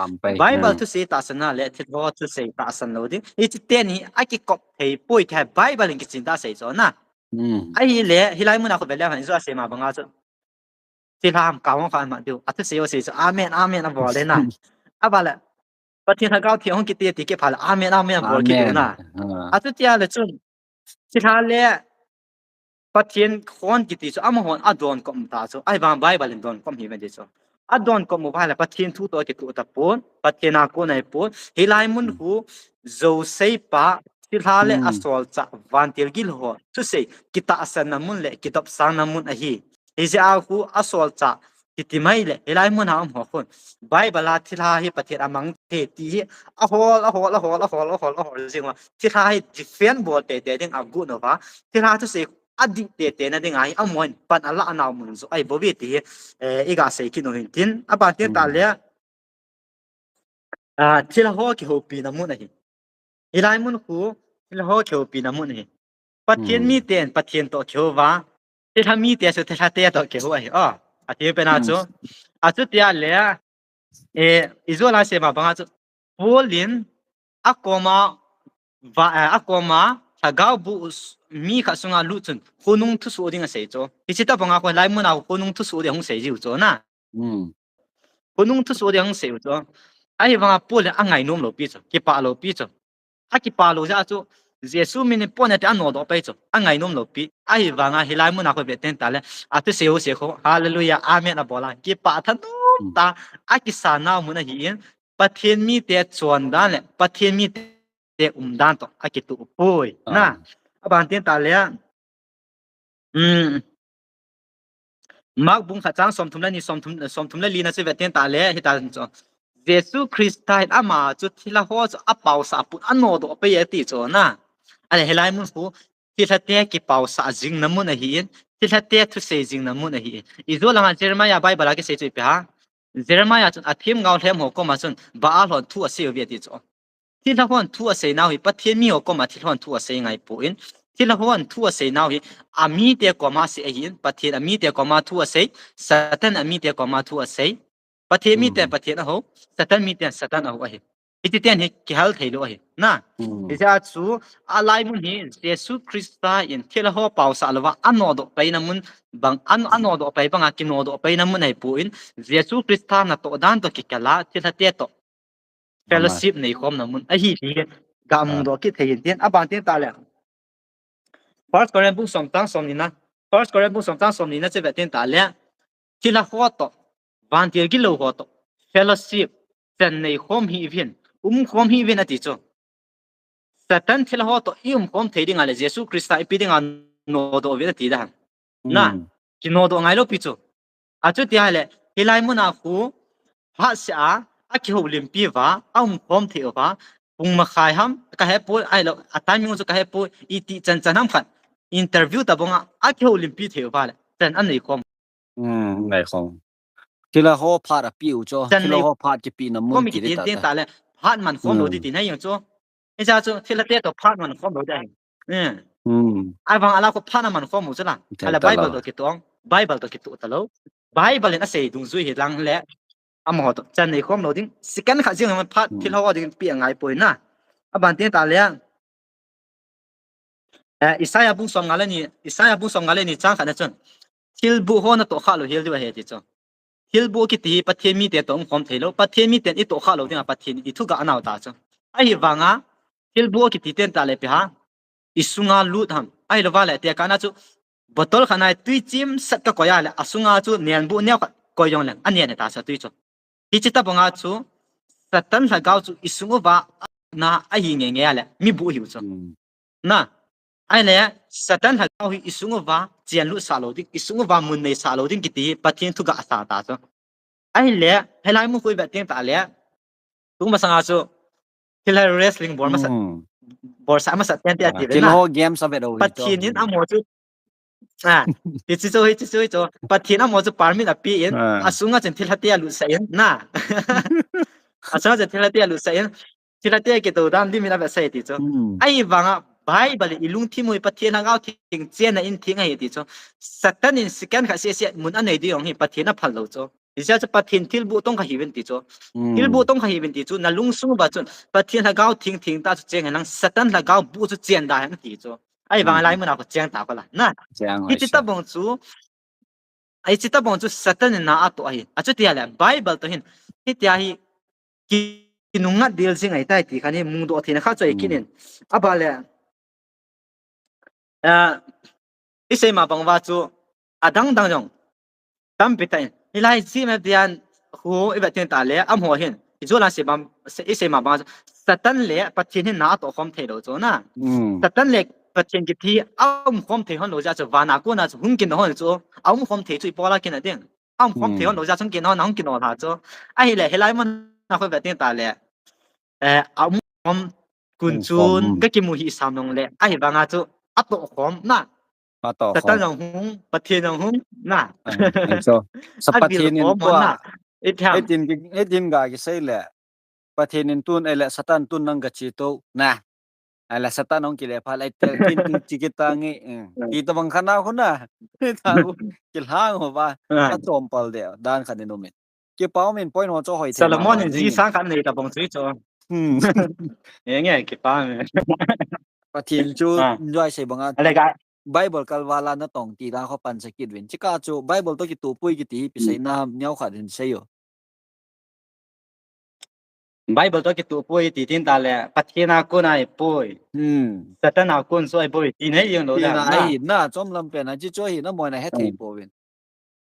Bible thusei tahsan a le, thilha ho thusei tahsan lou ding. Hichi teni akikop thei poi ti hi Bible in kichen tah sei chu na. Ahile, hilai mun a khu vet le, Jesu asei ma banga chu. Thilha ham ka hong kha ma diu. Athusei ho sei chu. Amen, amen, abol le na. Abale. Pathen Lhagao Theng hung kiti ti kipha le. Amen, amen, abol kit diu na. Achuti le chun. Thilha le Pathen khon kiti chu amahon adon kop ta chu. Ahivang Bible in don kop hi ve ti chu. Adon kop uva le Pathen thu toh kitoh tapon. Pathen a kon ahipon. Hilai mun khu Joseph pa thilha le asolchah vantil gilou ho thusei kitahsan na mun le kidopsang na mun ahi. Hijeh a khu asolchah kiti mai le, hilai mun a um ho khun. Bible a thilha hi Pathen a mang thei ti hi ahol, ahol, ahol, ahol, ahol, ahol jing uva. Thilha hi defend bol tei tei ding agot uva. Thilha thusei adih tei tei na ding ahi, amahon pan ala anau mun jo ahi bou ve ti hi, eh, i ga sei kit u hin tin. Aban tin tah le, ah, thilha ho kihoupi na mun ahi. Hilai mun khu, thilha ho kihoupi na mun ahi. Pathen miten, Pathen toh kihou uva. Thilha mite chu, thilha te toh kihou ahi. Oh, ati pen a chu. Achuti le, eh, i jo la sei ma banga chu. Paul in, akoma, va, eh, akoma, Lhagao bu us-, mi khat sunga lut chun, khonung thusoh ding asei chu. Hichi tah banga khu, hilai mun a khonung thusoh ding hung sei jiu chu na. Khonung thusoh ding hung sei u chu. Ahivanga Paul in angainom lou pi chu, kipah lou pi chu. Akipah lou jeh a chu, Jesu min in pon ati anodoh pai chu. Angainom lou pi. Ahivanga hilai mun a khu vet tin tah le. Athusei ho sei khu. Hallelujah. Amen abol a. Kipah thanom tah. Akisa nau mun ahi in. Pathen mite chon dan le. Pathen mite umdan toh. Akitoh poi. Na. Aban tin tah le. Um, Mark bung khat chang somthum le ni, somthum, somthum le li na chu vet tin tah le, hita chu. Jesu Christa hin ama chu thilha ho chu apaosah pon anodoh pai ati chu na. Ale hilai mun khu, thilha te kipaosah jing na mun ahi in, thilha te thusei jing na mun ahi in. I jo langa Jeremiah Bible a kisei chu ipi ham. Jeremiah chun athemgao lhem ho koma chun Baal hon thu asei uve ati chu. Thilha hon thu asei nau hi, Pathen mi ho koma thilha hon thu asei ngai poi. Thilha hon thu asei nau hi, amite koma asei ahi in, Pathen amite koma thu asei, Satan amite koma thu asei. Pathen miten Pathen aho, Satan miten Satan aho ahi. Hiti ten hi kihal thei lou ahi. Na, hijeh a chu, alai mun hi, Jesu Christa in thilha ho paosah louva, anodoh pai na mun, bang, an, anodoh pai banga, kinodoh pai na mun ahi poi. Jesu Christa natoh dan toh kikal a, thilha te toh fellowship nei khom na mun ahi ti ga mu doh kit thei in tin, aban tin tah le. First Corinth bung som chang som ni na. First Corinth bung som chang som ni na chu vet tin tah le. Thilha ho toh, vantil gilou ho toh, fellowship, chan nei khom hih uvin, um khom hih uvin ati chu. Satan thilha ho toh i um khom thei ding a le Jesu Christa ipi dinga nodoh uvin ati dan. Na, kinodoh ngai lou pi chu. Achuti le, hilai mun a khu, phat seh a, akihoulimpi uva, aum khom thei uva, pung makhai ham, kahepoi, ahilou, a timing chu kahepoi, iti chan chan ham khat, interview tah banga, akihoulimpi thei uva le, chan anei khom. Ngai khom. Thilha ho phat api u chu, thilha ho phat kipi na mun kiti tah le, phat man khom lou ti ti na jong chu. Hijeh a chu, thilha te toh phat man khom lou ding ahi. Ahivang ala khu phat aman khom u chu la. Ala Bible toh kitoh, Bible toh kitoh talou. Bible in asei dungjui hi lang le, amaho toh chan nei khom lou ding. Second khat jeng man phat thilha ho ding pi angai poi na. Aban tin tah le. Eh, Isaiah bung som nga le ni, Isaiah bung som nga le ni chang khat na chun. Thilbuh ho natoh kha lou hel diu ahi ti chu. Thilbuh kiti hi Pathen mite toh um khom thei lou. Pathen miten i toh kha lou dinga Pathen i thu ga anau ta chu. Ahivanga, thilbuh kiti ten tah le ipi ham. I sunga lut ham. Ahilou va le, tekah na chu, bottle khat na tui chim sat ka koi a le, asunga chu nenbuh neo khat koi jong le, anen ta sa tui chu. Hichi tah banga chu, Satan lhagao chu i sung uva na ahi nge nge a le, mi buh hiu chu. Na, Ahile, Satan lhagao hi isung uva, chenlut sah lou ding, isung uva mun nei sah lou ding kiti hi, Pathen thu gah sa ta chu. Ahile, hilai mun khu ivet teng tale, tu masanga chu, thil hai wrestling bol masa, Hmm. bol sa masa ten te Ah, ati ve thil na. ho game sa vet o hi chu. Pathen in amaho chu, ah, ti chu chu, hi chu chu, hi chu. Pathen amaho chu permit ape in, Ah. asunga chun thil hate alut sah in, na. Asunga chun thil hate alut sah in, thil hate kitou dan lim in ave sah ti chu. Hmm. Ahivanga Bible in ilungthim u hi Pathen lhagao theng chenna in theng ahi ti chu. Satan in second khat sese mun anei ding jong hi Pathen aphal lou chu. Hijeh chun Pathen thilboh tong kha hiuvin ti chu. Hmm. Thilboh tong kha hiuvin ti chu. Na lungsung uva chun Pathen lhagao theng theng ta chu cheng hen lang Satan lhagao boh chu chen da hen ti chu. Ahivang Hmm. lai mun a kho cheng ta kho la. Na. Cheng Hiche sa. Tabang chu. Hiche tabang chu Satan in na atoh ahi. Achuti ahile Bible toh hin. Hitia hi ki, kinungngat del jing ahitai ti khan hi mudoh theina khat chu ahi Hmm. kit in. Aban le. Ah, isei ma bang uva chu adang dang jong tampi tah in. Hilai GMFDI khu ivet teng tale amaho hin. Ijolan sei bang, isei ma bang chu Satan le Pathen hin na atoh khom thei lou chu na. Hmm. Satan le Pathen kiti aum khom thei hon lou jeh chu vana kona chu hung kin hon chu aum khom thei chu ipola kin a ding. Aum khom thei Hmm. hon lou jeh chu hung kin hon, hung kin hon ha chu. Ahile, hilai mun a khu ivet teng tale. Eh, aum khom kun Aum chun khom. ka kimu hi sam nong le. Ahivanga chu atoh khom na. Atoh Satan khom. jong hung, Pathen jong hung, na. Ah, ahi chu. Sa Agil Pathen in khom tua. na. Itham. Hitin ki, hitin ga kisei le. Pathen in tun, ahile Satan tun nang gache to, na. Ahile Satan hung kile phat le, tel tin tu chi kita nge, eh. Hmm. Ti tabang khat na khu na. Ta khu, kilhang ho ba. Ah. Achom pal de, dan khat in um in. Kipa um in point ho chu hoi thei ma Solomon ba in jing. Ji sang khat nei tabang chu chu. Hmm. Enge, kipa um in. Pathen chu, Ah. joi sei banga. Ale ga. Bible kalval a natong ti dan kho pansa kit uvin. Chika chu Bible toh kitoh poi kiti hi ipi Hmm. seina ham neo khat in sei o. Bible toh kitoh poi ti tin tale, Pathen a kon ahi poi. Hmm. Satan a kon chu ahi poi ti nei jeng lou Ti da, na na. ahi na, chom lam pen a chi chu hi na moina hethei Hmm. pouvin.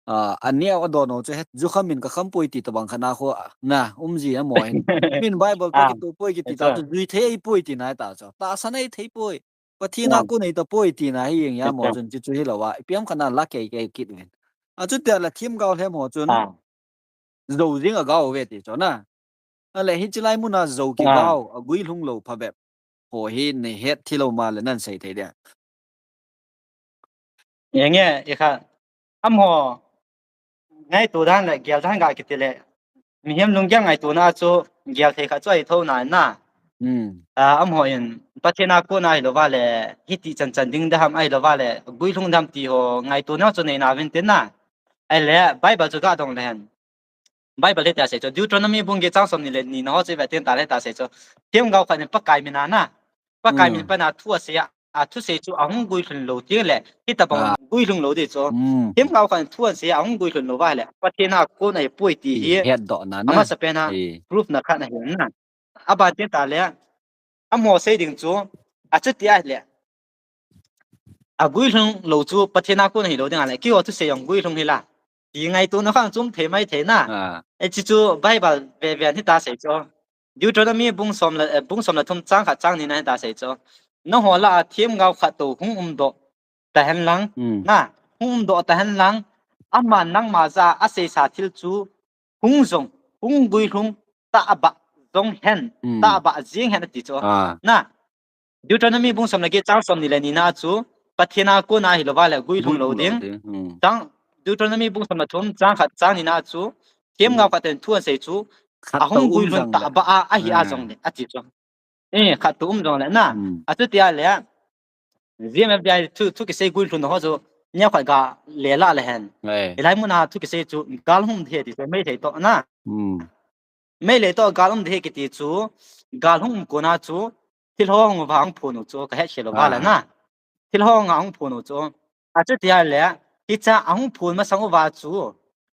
Ah, aneo adon u chu het, jukham in kakham poi ti tabang khat na khu, na, um ji a mo hin. Min Bible toh Ah, kitoh poi kiti ahi ta chu. Chu, jui thei poi ti na ta chu. Tahsan ahi thei poi. Pathen a Ah. kon ahi tapoi ti na hi jeng a mo Ahi chu. Chun chi chu hilou a. Ipi ham khat na la kei kei kit uvin. Achuti le themgao lhem ho chun. Ah. Jou jing a gao ve ti chu na. Ale hiche lai mun a jou ki Ah. gao, aguilhung lou phabep. Ho hi nei het thei lou ma le nan sei thei dia. Enge, ikha. Amaho. Ngaito dan le, gel dan ga kiti le. Mihem lunggel ngaito na chu, gel thei khat chu ahi thou na na. Hmm. Ah, amaho in, Pathen a kon ahi lou va le, hiti chan chan ding da ham ahi lou va le, guilhung da ham ti ho, ngaito na chu nei na uvin tin na. Ahile, Bible chu ga dong le hen. Bible hi tia sei chu, Deuteronomy bung get chang som ni le ni na ho chu ivet teng tale tia sei chu. Themgao khat in Pakai min a na. Pakai min Hmm. pan a thu asei a, athusei chu ahung guilhun lou teng le, hitabang Ah. guilhun lou ding chu. Hmm. Themgao khat in thu asei a ahung guilhun lou va le, Pathen a kon ahi poi ti hi. Hi het doh na na. Amasa pen a Hi. proof na khat na hi na. Aban teng tale, amaho sei ding chu, achuti ahile. Aguilhung lou chu Pathen a kon ahi lou ding ahile, keiho thusei jong guilhung hi la. Ti ngaito na khang chom thei mai thei na. Ah. Hiche chu Bible ve ve hitia sei chu. Deuteronomy bung som le, eh, bung som le thum chang khat chang ni na hitia sei chu. Nangho lah a themgao khat toh hung um doh ta hen lang. Hmm. Na, hung um doh ta hen lang. Aman nangma jah a asei sa thil chu hung jong, hung guilhung tahbeh jong hen, hmm, tahbeh jeng hen ati chu. Ah. Na, Deuteronomy bung som le get chang som ni le ni na chu, Pathen a kon ahi lou va le guilhung lou ding. Hmm. Chang, Deuteronomy bung som le thum chang khat chang ni na chu, themgao khat in thu asei chu, ahung guilhung tahbeh a, ahi a jong le, ati chu. Eh, khat toh um jong le na. Hmm. Achuti ahile, GMFDI thu, thu kisei guilhung ho chu, neo khat ga le la le hen. Eh. Hilai mun a thu kisei chu, gal hung um ding ahi ti chu, Meitei toh na. Hmm. Meitei toh gal um ding ahi kiti chu, gal hung um kon a chu, thil ho hung vang phun u chu, ka het khel lou va le na. Ah. Thil ho hung phun u chu. Achuti ahile, hiche ahung phun masang uva chu,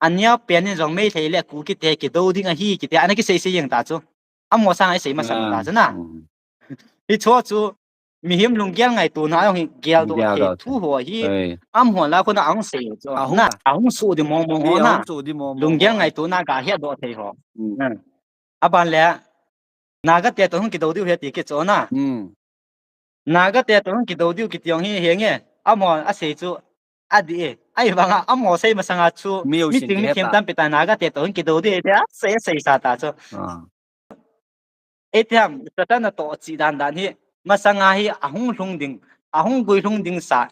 aneo pen in jong Meitei le Kuki te kido ding ahi kiti, ana kisei sei jeng ta chu. Amaho sang a isei masang ta chu na. Hmm. Hiche chu, mihem lunggel ngaito na jong hi geldoh thei thu ho hi. Amaho lah a kon a ahung sei chu. Ahung, na, ahung soh ding mong mong ho na. Lunggel ngaito na ga hetdoh thei ho. Hmm. Na. Aban le, Naga te toh hung kido diu ahi ti kit chu na. Hmm. Naga te toh hung kidou diu kiti jong hi henge. Amaho asei chu adih e. Ahivanga amaho sei masanga chu mi jousen miting kihet mithem a. Tampi ta Naga te toh hung kidou diu e tia asei, asei sa ta chu. Ah. Itiham, Satan atoh cheh dan dan hi, masanga hi ahung lhung ding, ahung guilhung ding sa,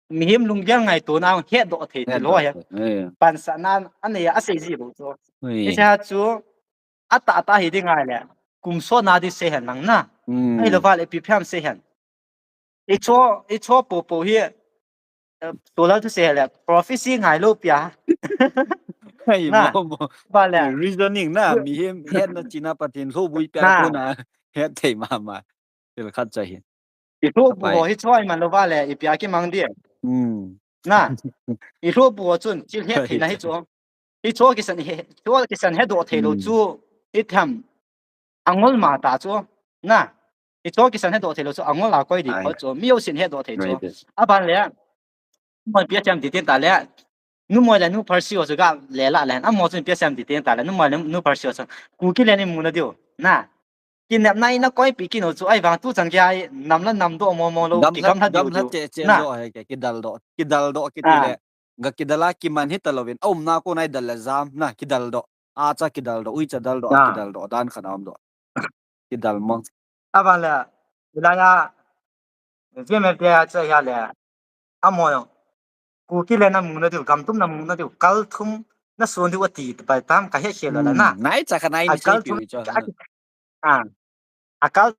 mihem lunggel ngaitona ahung hetdoh thei ti lou ahi. Hetdoh thei, eh. Pansatna anei a asei ji bou chu. Ui. Hiche a chu, atahtah hi ding ahile, kum sotna di sei hen lang na. Hmm. Ahilou vale ipi phiam sei hen. Icho, icho popo hi, eh, tolal thusei le, prophecy ngailou pi a. Hai na, mo, mo. Vale. Reasoning na, mihem hetna china Pathen lhoubui pi a na. Kona het thei mama. Thil khat cha hi. Ilhoubui ho hi choi man lou vale, ipi a kimang di. Hmm. Na, ilhoubui ho chun, thil het theina hi chu. Hicho kisan he, hicho kisan hedoh thei lou chu, itiham, angol ma ta chu, na. Hicho kisan hedoh thei lou chu, angol a koi di kho chu, mi jousen hedoh thei chu. Aban le, numei pi a thiam ti tin ta le, numei le nu pharsi ho chu ga le la le, amaho chun pi a thiam ti tin ta le, numei le nu pharsi ho chu, Kuki le ni mu na diu, na. Kinepna ina koipi kit u chu, ahivang tu chan kia nam la nam doh mo mo lou, kigamla diu diu. Gamla che che na. Doh he ke, kidal doh, kidal doh kiti le. Ga kidal a kiman hita louvin, aumna kona idal le jam na, kidal doh. Acha kidal doh, uicha dal doh, kidal doh, dan khat a um doh. Kidal mong. Aban le, ilai a, J M F D I a chu ahile, amaho jong, Kuki le na mu na diu, gam tum na mu na diu, kal thum na son diu ati pai tam ka he khel la na. Hmm, nai cha kha nai mi sei piu chu. A, a kal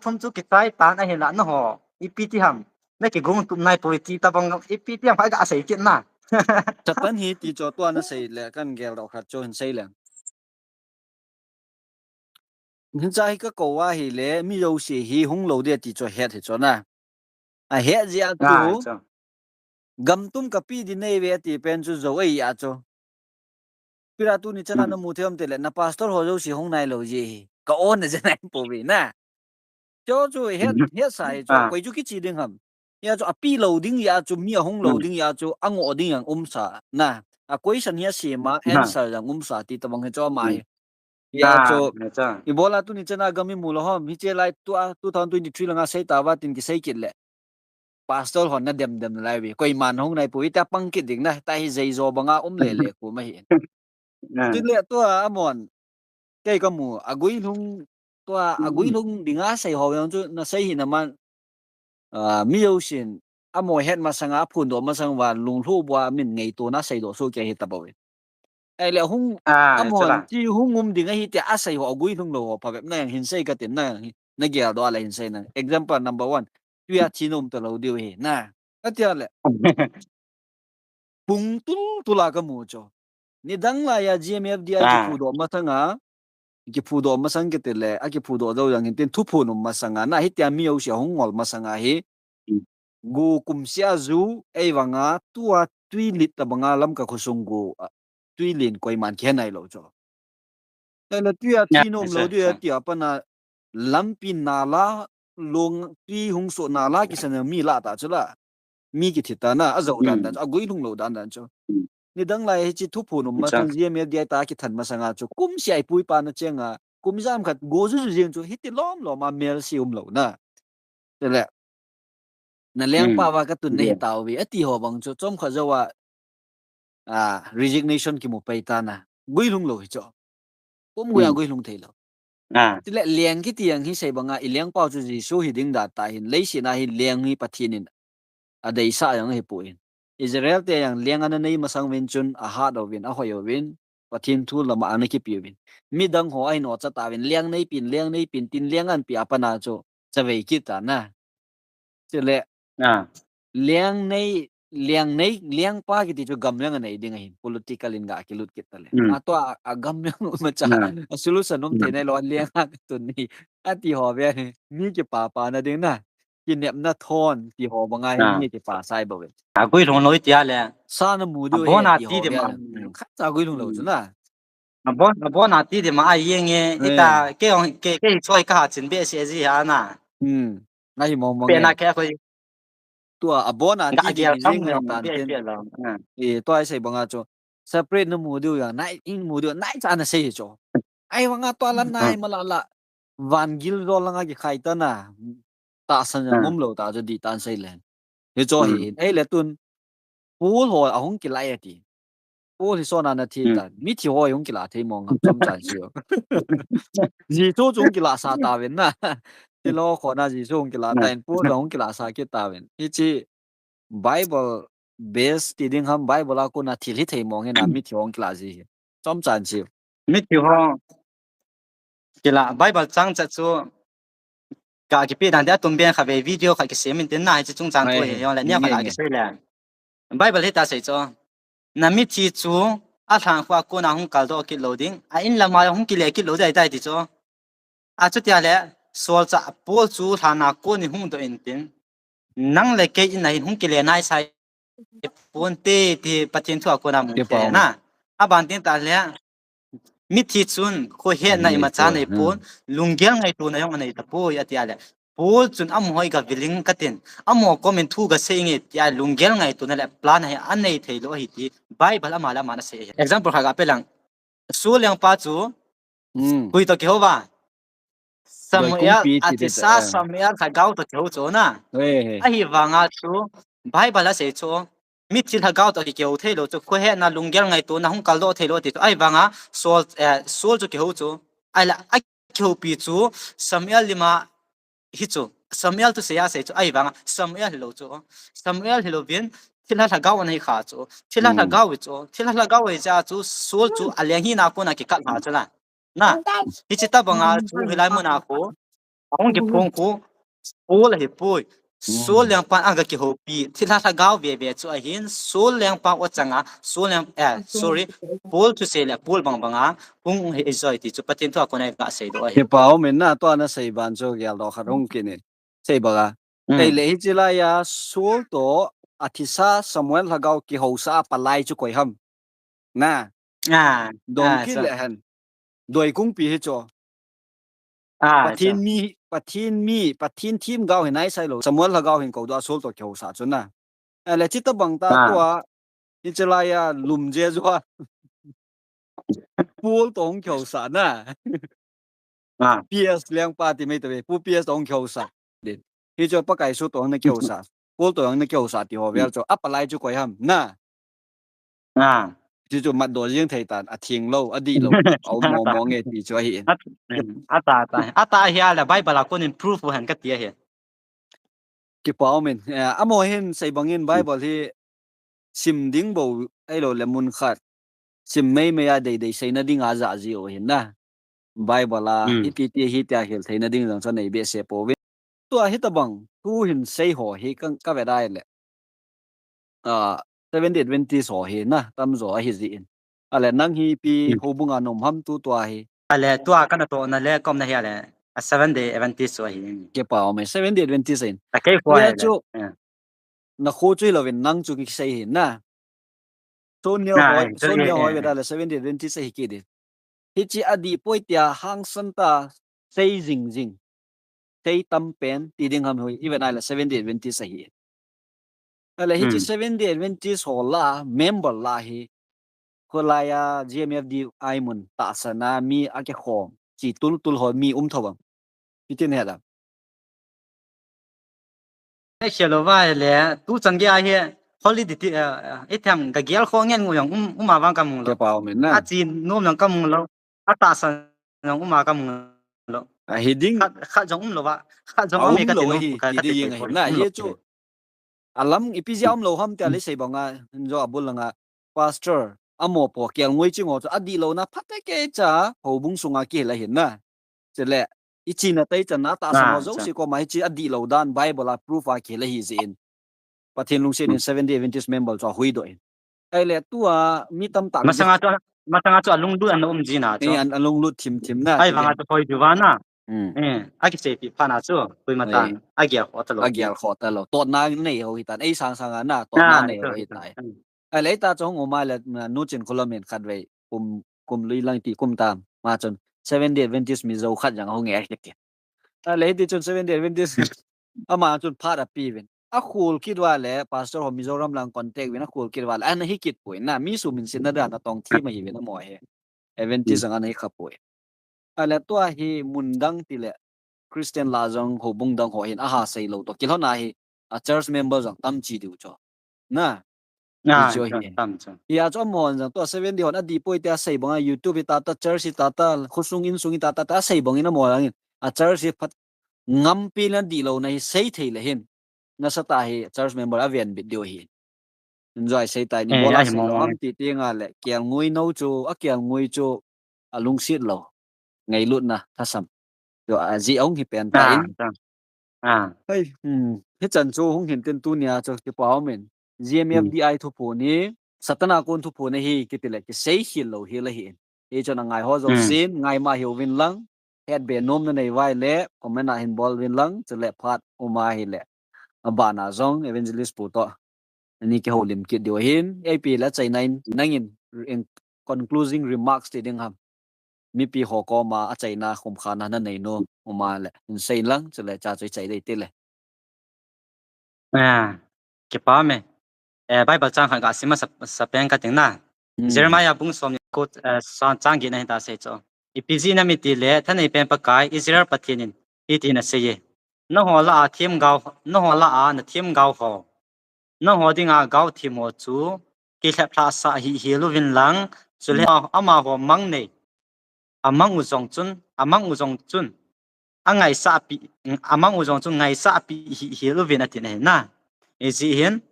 thum chu kichai tan ahinla na ho, ipi ti ham, na kigung tup nai poi ti tabang, ipi ti ham kha ga sei kit na. Satan hi ti chu tua na sei le, kan gel doh khat chu hin sei le. Hiche hi ka kou ahile, mi jouse hi hung lou ding ti chu het hi chu na. Ahet jeh a chu. Gam tum ka pe ding nei ve ti pen chu jou ahi a chu. Pira tuni chan a na mu thei um tile, na pastor ho jouse hung nai lou ji hi. Ka on na je nai pou ve na. Chu chu het, het sa hi chu. Koi chu kichi ding ham. Hia chu ape lou ding jeh a chu, mi ahung lou ding jeh a chu, angoh ding jong um sa na. A question hi asem a, answer jong um sa ti tabang hi chu ama hi. Hia chu, ibola tuni chan a gam imu lou ham, hiche lai tua, two thousand twenty-three langa sei tauva tin kisei kit le. Pastor hon na dem dem nalai ve. Koiman hung nai poi, tia pang kit ding na, tia hi jeijo banga um le le kum ahi. Tile tua amahon, kei ka mu, aguilhung, tua aguilhung dinga sei ho jong chu na sei hi na man, ah, mi jousen, amaho het masanga, aphondoh masang uva, lunglhou bua, min ngaitona seidoh soh kei hi tabou ve. Ahile hung, amahon, chu la. Chi hung um ding ahi tia asei ho, aguilhung lou ho, phabep na jong hin sei ka tin na, na geldoh a le hin sei na. Example number one, tuia thi nom talou diu hi, na. Atia le. Pung tul tul a ka mu chu. Nidang lai a G M F D I kiphudoh masanga, kiphudoh masang kiti le, akiphudoh jou jong hin tin thuphon um masanga, na hitia mi jouse ahung ngol masanga hi. Go kumsea ju, ahivanga, tua tui lit tabanga Lamka khosung go, a, tui len koiman kihe nai lou chu. Tale tuia thi nom lou diu, tia pat a lampi nala, long tui hung soh nala kisan mi lah ta chu la. Mi kithi ta na, ajou dan dan chu, aguilhung lou dan dan chu. Nidang lai hiche thuphon um masang G M F D I ta kithan masanga chu. Kumsea ipu ipa na chenga, kum ijat khat go ju ju jeng chu, hiti lom lom a melse um lou na. Tale. Na lengpa uva ka tun nahi tauve, ati ho bang chu, chomkhat jouva, a, resignation kimu pai ta na. Guilhung lou hi chu. Pum gui a guilhung thei lou. Tile leng kiti jong hi sei banga, i lengpau chu Jesu hi ding da ta hin, leiset a hi leng hi Pathen in adeisah jong ahi poi. Israel te jong leng ana nei masang uvin chun, ahat uvin, ahoi uvin, Pathen thu lama ana kipe uvin. Midang ho ahin ocha tauvin, leng neipin, leng neipin, tin leng anpe a pat a chu, chavei kit ta na. Chule, leng nei, leng nei, lengpa kiti chu gamleng anei ding ahin, political in ga kilut kit tale. Atua, a gamleng um a cha, a solution um thei nailou, leng a katun ni, ati ho ve, mi kipapa na ding na. Kinepna thon, ti ho banga hi mi kipasai bou ve. Aguilhung lou tia le. Sa namu diu hi, abon a ti ho ve. Khatcha aguilhung lou chu na. Abon, abon a ti ding ma a jeng e, ita, kei jong, kei, kei choi kaha chin behseh ji ha na. Nahi mong mong e. Tua abon a ti ding jeng e tan tin. E, tua isei banga chu. Separate namu diu jong, nai, in mu diu, naicha nasei chu. Ahivanga tua la nai ma la la. Van gil jol langa kikhai ta na. tahsan jong um lou ta chu dih tan sei le. Hichu hi in. Ei le tun. Paul ho ahung kilah e ti. Paul hi sona na thi ta. Mithi ho ahung kilah thei mong ham chomcha chu. Jesu chu hung kilah sa ta ven na. Thil ho khona Jesu hung kilah ta in Paul ahung kilah sa kit ta ven. Hichi Bible base ti ding ham Bible a kona thil hi thei mong hi na mithi ho hung kilah ji hi. Chomcha chu. Mithi ho kilah Bible chang cha chu ka kipe dan dia tum ben kha ve video kha kisem in tin na hi chu chungchang ko hi yong le nia kha ka kisei le. Bible hi ta sei chu. Na mithi chu alhan khu a kona hung kaldoh kit lou ding. A in lama hung kile kit lou ding ahi tai ti chu. A chutia le solchah Paul chu lhan a kon in hung doh in tin. Nang le kei in a hin hung kile nai sai pon te ti Pathen thu a kona mu te na. A ban tin ta le. Mithi chun khohetna imacha nei pon, lunggel ngaitona jong anei tapoi atia le. Paul chun amaho hi ga viling katin, amaho komin thu ga sei nge tia lunggel ngaitona le plan hi anei thei lou ahi ti Bible ama le ama ana sei ahi. Example kha ga pe lang. Saul lengpa chu koi toh kihou va. Samuel, athisa Samuel lhagao toh kihou chu na. Ahivanga chu Bible a sei chu mithi lhagao toh kihou thei lou chu khohetna lunggel ngaitona hung kaldoh thei lou ti chu. Ahivanga Saul, eh, Saul chu kihou chu. Ahile akihoupi chu Samuel lima hi chu. Samuel thusei a sei chu. Ahivanga Samuel hilou chu. Samuel hilouvin thilha lhagao ana hi kha chu. Thilha lhagao hi chu. Thilha lhagao hi cha chu Saul chu aleng hina kona kikal lha chu la. Na, hichi tabanga chu hilai muna khu, ahung kiphong khu, Saul ahipoi. Saul lengpan aga kihoupi, thilha lhagao veve chu ahin, Saul lengpa o changa, Saul leng, eh, sorry, Paul thusei le, Paul bang banga, hung hi joi ti chu Pathen thu a kona ga sei doh ahi. Kipa um in na, tua na sei ban chu geldoh khat hung kit in. Sei banga. Ei le hichi laiya, Saul toh, athisa Samuel lhagao kihousah a palai chu koi ham. Na. Dong kit le hen. Doi kungpi hi chu. Pathen mi, Pathen mi, Pathen themgao hi nai sai lou. Samuel lhagao hin koudoh a Saul toh kihousah chu na. Ahile chi tabang ta tua. Hichi laiya lum je jua. Paul toh hung kihousah na. P S lengpa ti mai tave. Pu P S toh hung kihousah. Hichu Pakai Jesu toh hung na kihousah. Paul toh hung na kihousah ti ho vel chu. A palai chu koi ham na. Ti chu matdoh jing thei tan, atheng lou, adih lou, aum mong mong e ti chu ahi in. Ata, ata, ata hi a le Bible a konin proof u hen kati ahi. Kipa um in, eh, amaho hin sei bangin Bible hi sim ding bou ahilou le mun khat sim mei mei a dei dei seina ding a ja ji u hin na. Bible a hiti ti hitia hil theina ding jong chu nei behseh pouvin. Tua hitabang, tu hin sei ho hi ka, ka ve dai le. Ah, Seventh Day Adventist ho hi na, tamjo ahi ji in. Ahile nang hi ipi houbung a na um ham tu tua hi. Ahile tua kana tohna le ka umna hi ahile, a Seventh Day Adventist ho ahi. Kipa um e, Seventh Day Adventist in. Tua chu, na kho chu hilouvin nang chu kisei hi na. Sonia hoi, Sonia hoi ve dai le Seventh Day Adventist ahi kit in. Hichi adih poi tia hangsan ta sei jing jing. Sei tam pen ti ding ham hoi, i ve nai le Seventh Day Adventist ahi. Ahile hichi Seventh Day Adventist ho la, member la hi. Kholai a G M F D I mun tahsan a mi akikhom. Chi tul tul ho mi um tho bang. Hitin he da. Ei, khel lou va le, tu chan gei a hi holiday ti, eh, i them ga gel kho ngen ngu jong um, um a vang ka mu lou. Kipa um in na. A chi nom jong ka mu lou. A tahsan jong um a ka mu lou. Ahi ding. Khat, khat jong um lou va. Khat jong a um e ka ti lou nom hi, ka ti ti ding ahi na. Ye chu. Alam ipi jeh a um lou ham tia le sei banga, jo abul langa. Pastor, amo po kelngoi ching ho chu adih louna phatecha houbung sunga kihil ahin na. Chule, i china tai channa tahsan ho jouse koma hichi adih lou dan Bible a proof a kihil ahi jeh in. Pathen lungset in Seventh Day Adventist member chu ahuhdoh in. Ahile tua mi tamtah masanga chu, masanga chu alunglut ana um jin a chu. Eh, an, alunglut thim thim na. Ahivanga chu hoi diu va na. Eh, akiseipeh phat na chu, koima tan, agel khoh talou. Agel khoh talou. Totna nei ho hitan. Ei sang sanga na, totna nei ho hitan. Ahile ta chu hung um a le, na, Nu Chin Kholom in khatvei, kum, kum lui lang ti kum tam. Ama chun, Seventh Day Adventist Mizo khat jong ahung e ahi kit. Ahile hiti chun Seventh Day Adventist, ama chun phat apeuvin. Akhol kit uva le, pastor ho Mizoram lang contact uvin, akhol kit uva le, ana hi kit poi na, mi sum in sinna dan a tong thim ahiuvin amaho hi. Adventist jong ana hi kha poi. Ahile tua hi mun dang tile, Christian lah jong houbung dang ho hin aha seilou toh kilhon a hi, a church member jong tam chi diu chu. Na. Hi chu hi. Tam chu. Hi a chu amahon jong tua Seventh Day hon adih poi tia asei bang a, YouTube hi tata, church hi tata, khosung insung hi tata, tia asei bang in amahon jong in. A church hi phat ngampi le adih louna hi sei thei le hin. Nasatah a hi church member aven bit diu hi. Enjoy sei tai ni, eh, bola sei lo am ti ti nga le, kelngoi nou chu, akelngoi chu, alungset lou. Ngailutna, thasam. Chu ajeh ahung hi pen ta in. Hei, hmm, hichan chu hung hin tin tunia chu kipa um in. G M F D I thuphon hi, Satan a kon thuphon ahi, kiti le, kisei khel lou hi le hi in. Hichun angai ho jousen, ngai ma hiuvin lang, hetbe nom nanei uva ahile, comment a hin bol uvin lang, chule phat um a ahile. Abana jong, Evangelist pu toh. Ani kihoulim kit diu ahin, ipi le achaina in, nangin, in concluding remarks ti ding ham. Mipi ho koma achaina khumkhana nanei nom, um a le, hin sei in lang, chule cha chu ichai dei ti le. Ah, kipa me. Eh, Bible chang khat gasim masa, sa peng kating na. Jeremiah bung som ni ko, eh, chang get na hin ta sei chu. Ipi jeh ham itile, thanei pen Pakai, Israel Pathen in, hitin asei e. Nangho lah a themgao, nangho lah a nathemgao ho. Nangho dinga gao them ho chu, kilheplhah sah hih hel uvin lang, chule amaho mang nei. Amang u jong chun, amang u jong chun. Angaisah pi, amang u jong chun ngaisah pi hih hel uvin atin ahi na. Hijeh hin,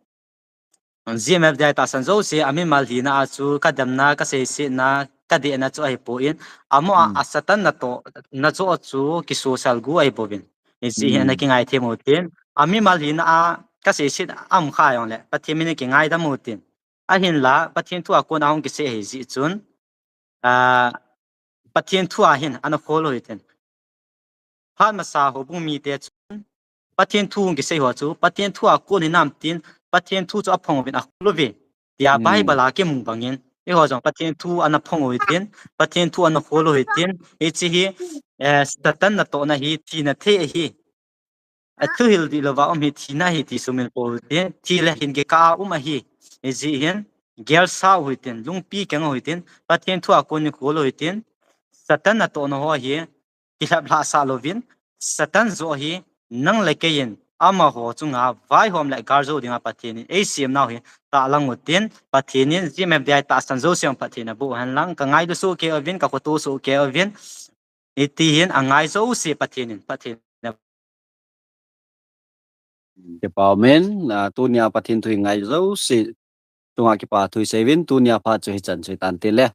G M F D I tahsan jouse, amimal hina a chu kademna, kaseisetna, kadehna chu ahipoi, amaho a, a Satan natohna joh chu kisosal gu ahibouvin. Hijeh hin ana kingaithem u tin, amimal hina a kaseiset a um kha jongle, Pathen min in kingaidam u tin. Ahinla, Pathen thu a kon a hung kisei ahi jeh chun, ah, Pathen thu a hin ana khol u hitin. Phat masa houbung mite chun, Pathen thu hung kisei ho chu, Pathen thu a kon hinam tin, Pathen thu chu aphong uvin akhol uve. Tia Bible a kimu bangin, eiho jong Pathen thu ana phong u hitin, Pathen thu ana khol u hitin, hiche hi, eh, Satan natohna hi, thina thei ahi. Athuhil dih louva um hi thina ahi ti sumil pou hitin, thi le hin kikah a um ahi. Hijeh hin, gelsa u hitin, lungpi keng u hitin, Pathen thu a kon in khol u hitin, Satan natohna ho hi, kilheplhah sah louvin, Satan joh hi, nang le kei in, amaho chunga vaihom le galjou dinga Pathen in eisem nau hi, tahlang u tin, Pathen in, G M F D I tahsan jouse a phatthei naboh u hen lang, kangailu soh kei uvin, kakhoto soh kei uvin, hiti hin angai jouse Pathen in phatthei na Kipa um in, ah, tunia Pathen thu hi ngai jouse chunga kipa thu isei uvin, tunia phat chu hichan chu hitan tile.